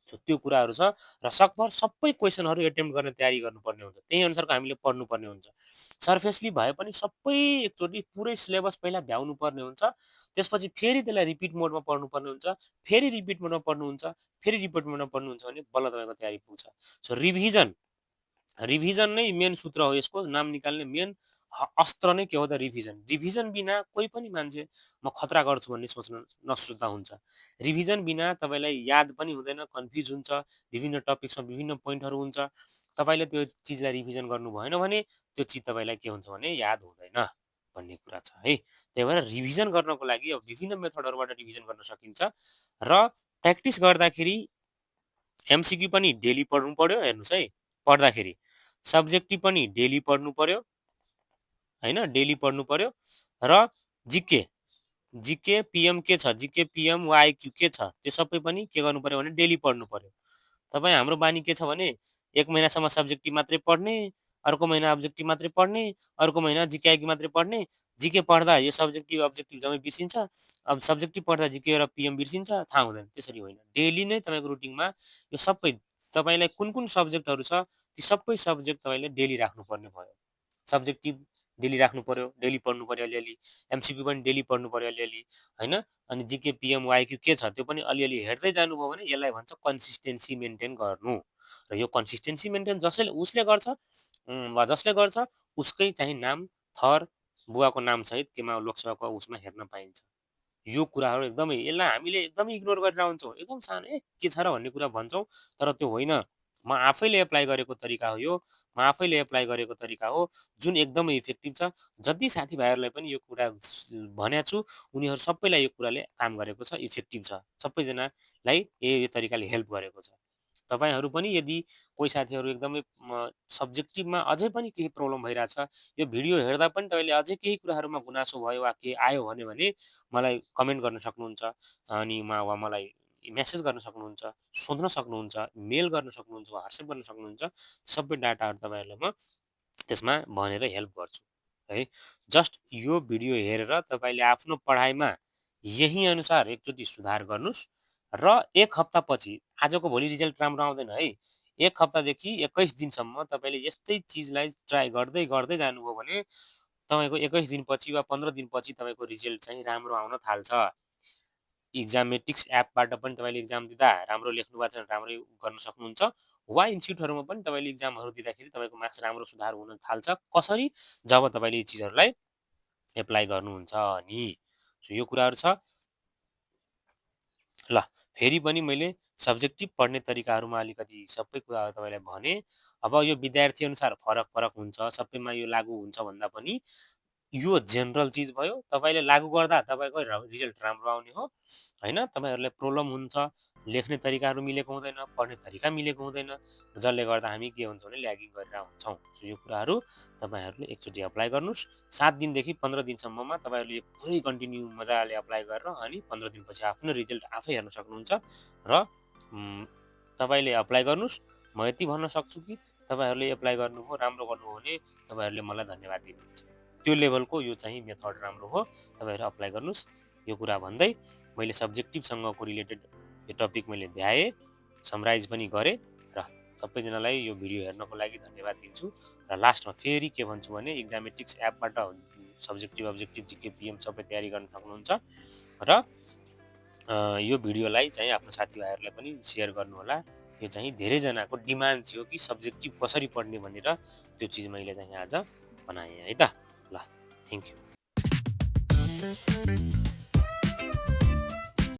सो त्यो कुराहरू छ र सकभर सबै क्वेसनहरू एटेम्प्ट गर्ने तयारी गर्नुपर्ने हुन्छ। त्यही अनुसारको हामीले पढ्नुपर्ने हुन्छ। सर्फेसली भए पनि सबै एकचोटि पुरै सिलेबस पहिला भ्याउनु पर्ने हुन्छ। त्यसपछि फेरि त्यसलाई रिपिट मोडमा पढ्नुपर्ने हुन्छ। फेरि रिपिट मोडमा पढ्नुहुन्छ, फेरि रिपिट मोडमा पढ्नुहुन्छ भने बल्ल तपाईँको तयारी पुग्छ। सो रिभिजन रिभिजन नै मेन सूत्र हो यसको। नाम निकाल्ने मेन अस्त्र नै के हो त रिभिजन। रिभिजन बिना कोही पनि मान्छे म खतरा गर्छु भन्ने सोच्न नसोच्दा हुन्छ। रिभिजन बिना तपाईँलाई याद पनि हुँदैन, कन्फ्युज हुन्छ, विभिन्न टपिक्समा विभिन्न पोइन्टहरू हुन्छ। तपाईँले त्यो चिजलाई रिभिजन गर्नु भएन भने त्यो चिज तपाईँलाई के हुन्छ भने याद हुँदैन भन्ने कुरा छ है। त्यही भएर रिभिजन गर्नको लागि अब विभिन्न मेथडहरूबाट रिभिजन गर्न सकिन्छ र प्र्याक्टिस गर्दाखेरि एमसिक्यू पनि डेली पढ्नु पर्यो। हेर्नुहोस् है, पढ्दाखेरि सब्जेक्टिभ पनि डेली पढ्नु पर्यो होइन, डेली पढ्नु पर्यो र जिके जिके पिएम के छ, जिके पिएम वा आइक्यू के छ त्यो सबै पनि के गर्नु पर्यो भने डेली पढ्नु पर्यो। तपाईँ हाम्रो बानी के छ भने 1 महिनासम्म सब्जेक्टिभ मात्रै पढ्ने, अर्को महिना अब्जेक्टिभ मात्रै पढ्ने, अर्को महिना जिके आइक्यू मात्रै पढ्ने। जिके पढ्दा यो सब्जेक्टिभ अब्जेक्टिभ जम्मै बिर्सिन्छ, अब सब्जेक्टिभ पढ्दा जिके र पिएम बिर्सिन्छ, थाहा हुँदैन। त्यसरी होइन, डेली नै तपाईँको रुटिनमा यो सबै तपाईँलाई कुन कुन सब्जेक्टहरू छ ती सबै सब्जेक्ट तपाईँले डेली राख्नुपर्ने भयो। सब्जेक्टिभ डेली राख्नु पर्यो, डेली पढ्नु पर्यो अलिअलि, एमसिक्यू पनि डेली पढ्नु पर्यो अलिअलि होइन। अनि जिके पिएम वाइक्यू के छ त्यो पनि अलिअलि हेर्दै जानुभयो भने यसलाई भन्छ कन्सिस्टेन्सी मेन्टेन गर्नु। र यो कन्सिस्टेन्सी मेन्टेन जसले उसले गर्छ वा जसले गर्छ उसकै चाहिँ नाम, थर, बुवाको नामसहित केमा लोकसेवाको उसमा हेर्न पाइन्छ। यो कुराहरू एकदमै यसलाई हामीले एकदमै इग्नोर गरेर हुन्छौँ। एकदम सानो के छ र भन्ने कुरा भन्छौँ, तर त्यो होइन। म आफैले एप्लाई गरेको तरिका हो यो। म आफैले एप्लाई गरेको तरिका हो जुन एकदमै इफेक्टिभ छ। जति साथीभाइहरूलाई पनि यो कुरा भनेको छु उनीहरू सबैलाई यो कुराले काम गरेको छ, इफेक्टिभ छ। सबैजनालाई यो तरिकाले हेल्प गरेको छ। तपाईँहरू पनि यदि कोही साथीहरू एकदमै सब्जेक्टिभमा अझै पनि केही प्रब्लम भइरहेछ, यो भिडियो हेर्दा पनि तपाईँले अझै केही कुराहरूमा गुनासो भयो वा केही आयो भने मलाई कमेन्ट गर्न सक्नुहुन्छ। अनि वा मलाई मेसेज गर्न सक्नुहुन्छ, सोध्न सक्नुहुन्छ, मेल गर्न सक्नुहुन्छ, व्हाट्सएप गर्न सक्नुहुन्छ। सबै डाटाहरू तपाईँहरूलाई म त्यसमा भनेर हेल्प गर्छु है। जस्ट यो भिडियो हेरेर तपाईँले आफ्नो पढाइमा यही अनुसार एकचोटि सुधार गर्नुहोस् र 1 हप्तापछि, आजको भोलि रिजल्ट राम्रो आउँदैन है। 1 हप्तादेखि 21 दिनसम्म तपाईँले यस्तै चिजलाई ट्राई गर्दै गर्दै जानुभयो भने तपाईँको 21 दिनपछि वा 15 दिनपछि तपाईँको रिजल्ट चाहिँ राम्रो आउन थाल्छ। इक्जामेटिक्स एपबाट पनि तपाईँले इक्जाम दिँदा राम्रो लेख्नु भएको छ भने राम्रै गर्न सक्नुहुन्छ, वा इन्स्टिट्युटहरूमा पनि तपाईँले इक्जामहरू दिँदाखेरि तपाईँको मार्क्स राम्रो सुधार हुन थाल्छ। कसरी? जब तपाईँले यी चिजहरूलाई एप्लाई गर्नुहुन्छ नि। सो यो कुराहरू छ। ल फेरि पनि मैले सब्जेक्टिभ पढ्ने तरिकाहरूमा अलिकति सबै कुराहरू तपाईँलाई भने। अब यो विद्यार्थी अनुसार फरक फरक हुन्छ, सबैमा यो लागु हुन्छ भन्दा पनि यो जेनरल चिज भयो। तपाईँले लागु गर्दा तपाईँको रिजल्ट राम्रो आउने हो होइन। तपाईँहरूलाई प्रब्लम हुन्छ, लेख्ने तरिकाहरू मिलेको हुँदैन, पढ्ने तरिका मिलेको हुँदैन, जसले गर्दा हामी के हुन्छ भने ल्यागिङ गरेर हुन्छौँ। सो यो कुराहरू तपाईँहरूले एकचोटि अप्लाई गर्नुहोस्। 7 दिनदेखि 15 दिनसम्ममा तपाईँहरूले यो पुरै कन्टिन्यू मजाले अप्लाई गरेर अनि 15 दिनपछि आफ्नो रिजल्ट आफै हेर्न सक्नुहुन्छ। र तपाईँले अप्लाई गर्नुहोस्। म यति भन्न सक्छु कि तपाईँहरूले एप्लाई गर्नुभयो, राम्रो गर्नुभयो भने तपाईँहरूले मलाई धन्यवाद दिनुहुन्छ। त्यो लेभलको यो चाहिँ मेथड राम्रो हो, तपाईँहरू अप्लाई गर्नुहोस्। यो कुरा भन्दै मैले सब्जेक्टिभसँगको रिलेटेड यो टपिक मैले भ्याएँ, समराइज पनि गरेँ र सबैजनालाई यो भिडियो हेर्नको लागि धन्यवाद दिन्छु। र लास्टमा फेरि के भन्छु भने इक्जामेटिक्स एपबाट सब्जेक्टिभ अब्जेक्टिभ जिके पिएम सबै तयारी गर्न सक्नुहुन्छ। र यो भिडियोलाई चाहिँ आफ्नो साथीभाइहरूलाई पनि सेयर गर्नुहोला। यो चाहिँ धेरैजनाको डिमान्ड थियो कि सब्जेक्टिभ कसरी पढ्ने भनेर, त्यो चिज मैले चाहिँ आज बनाएँ है त। ल थ्याङ्क यू।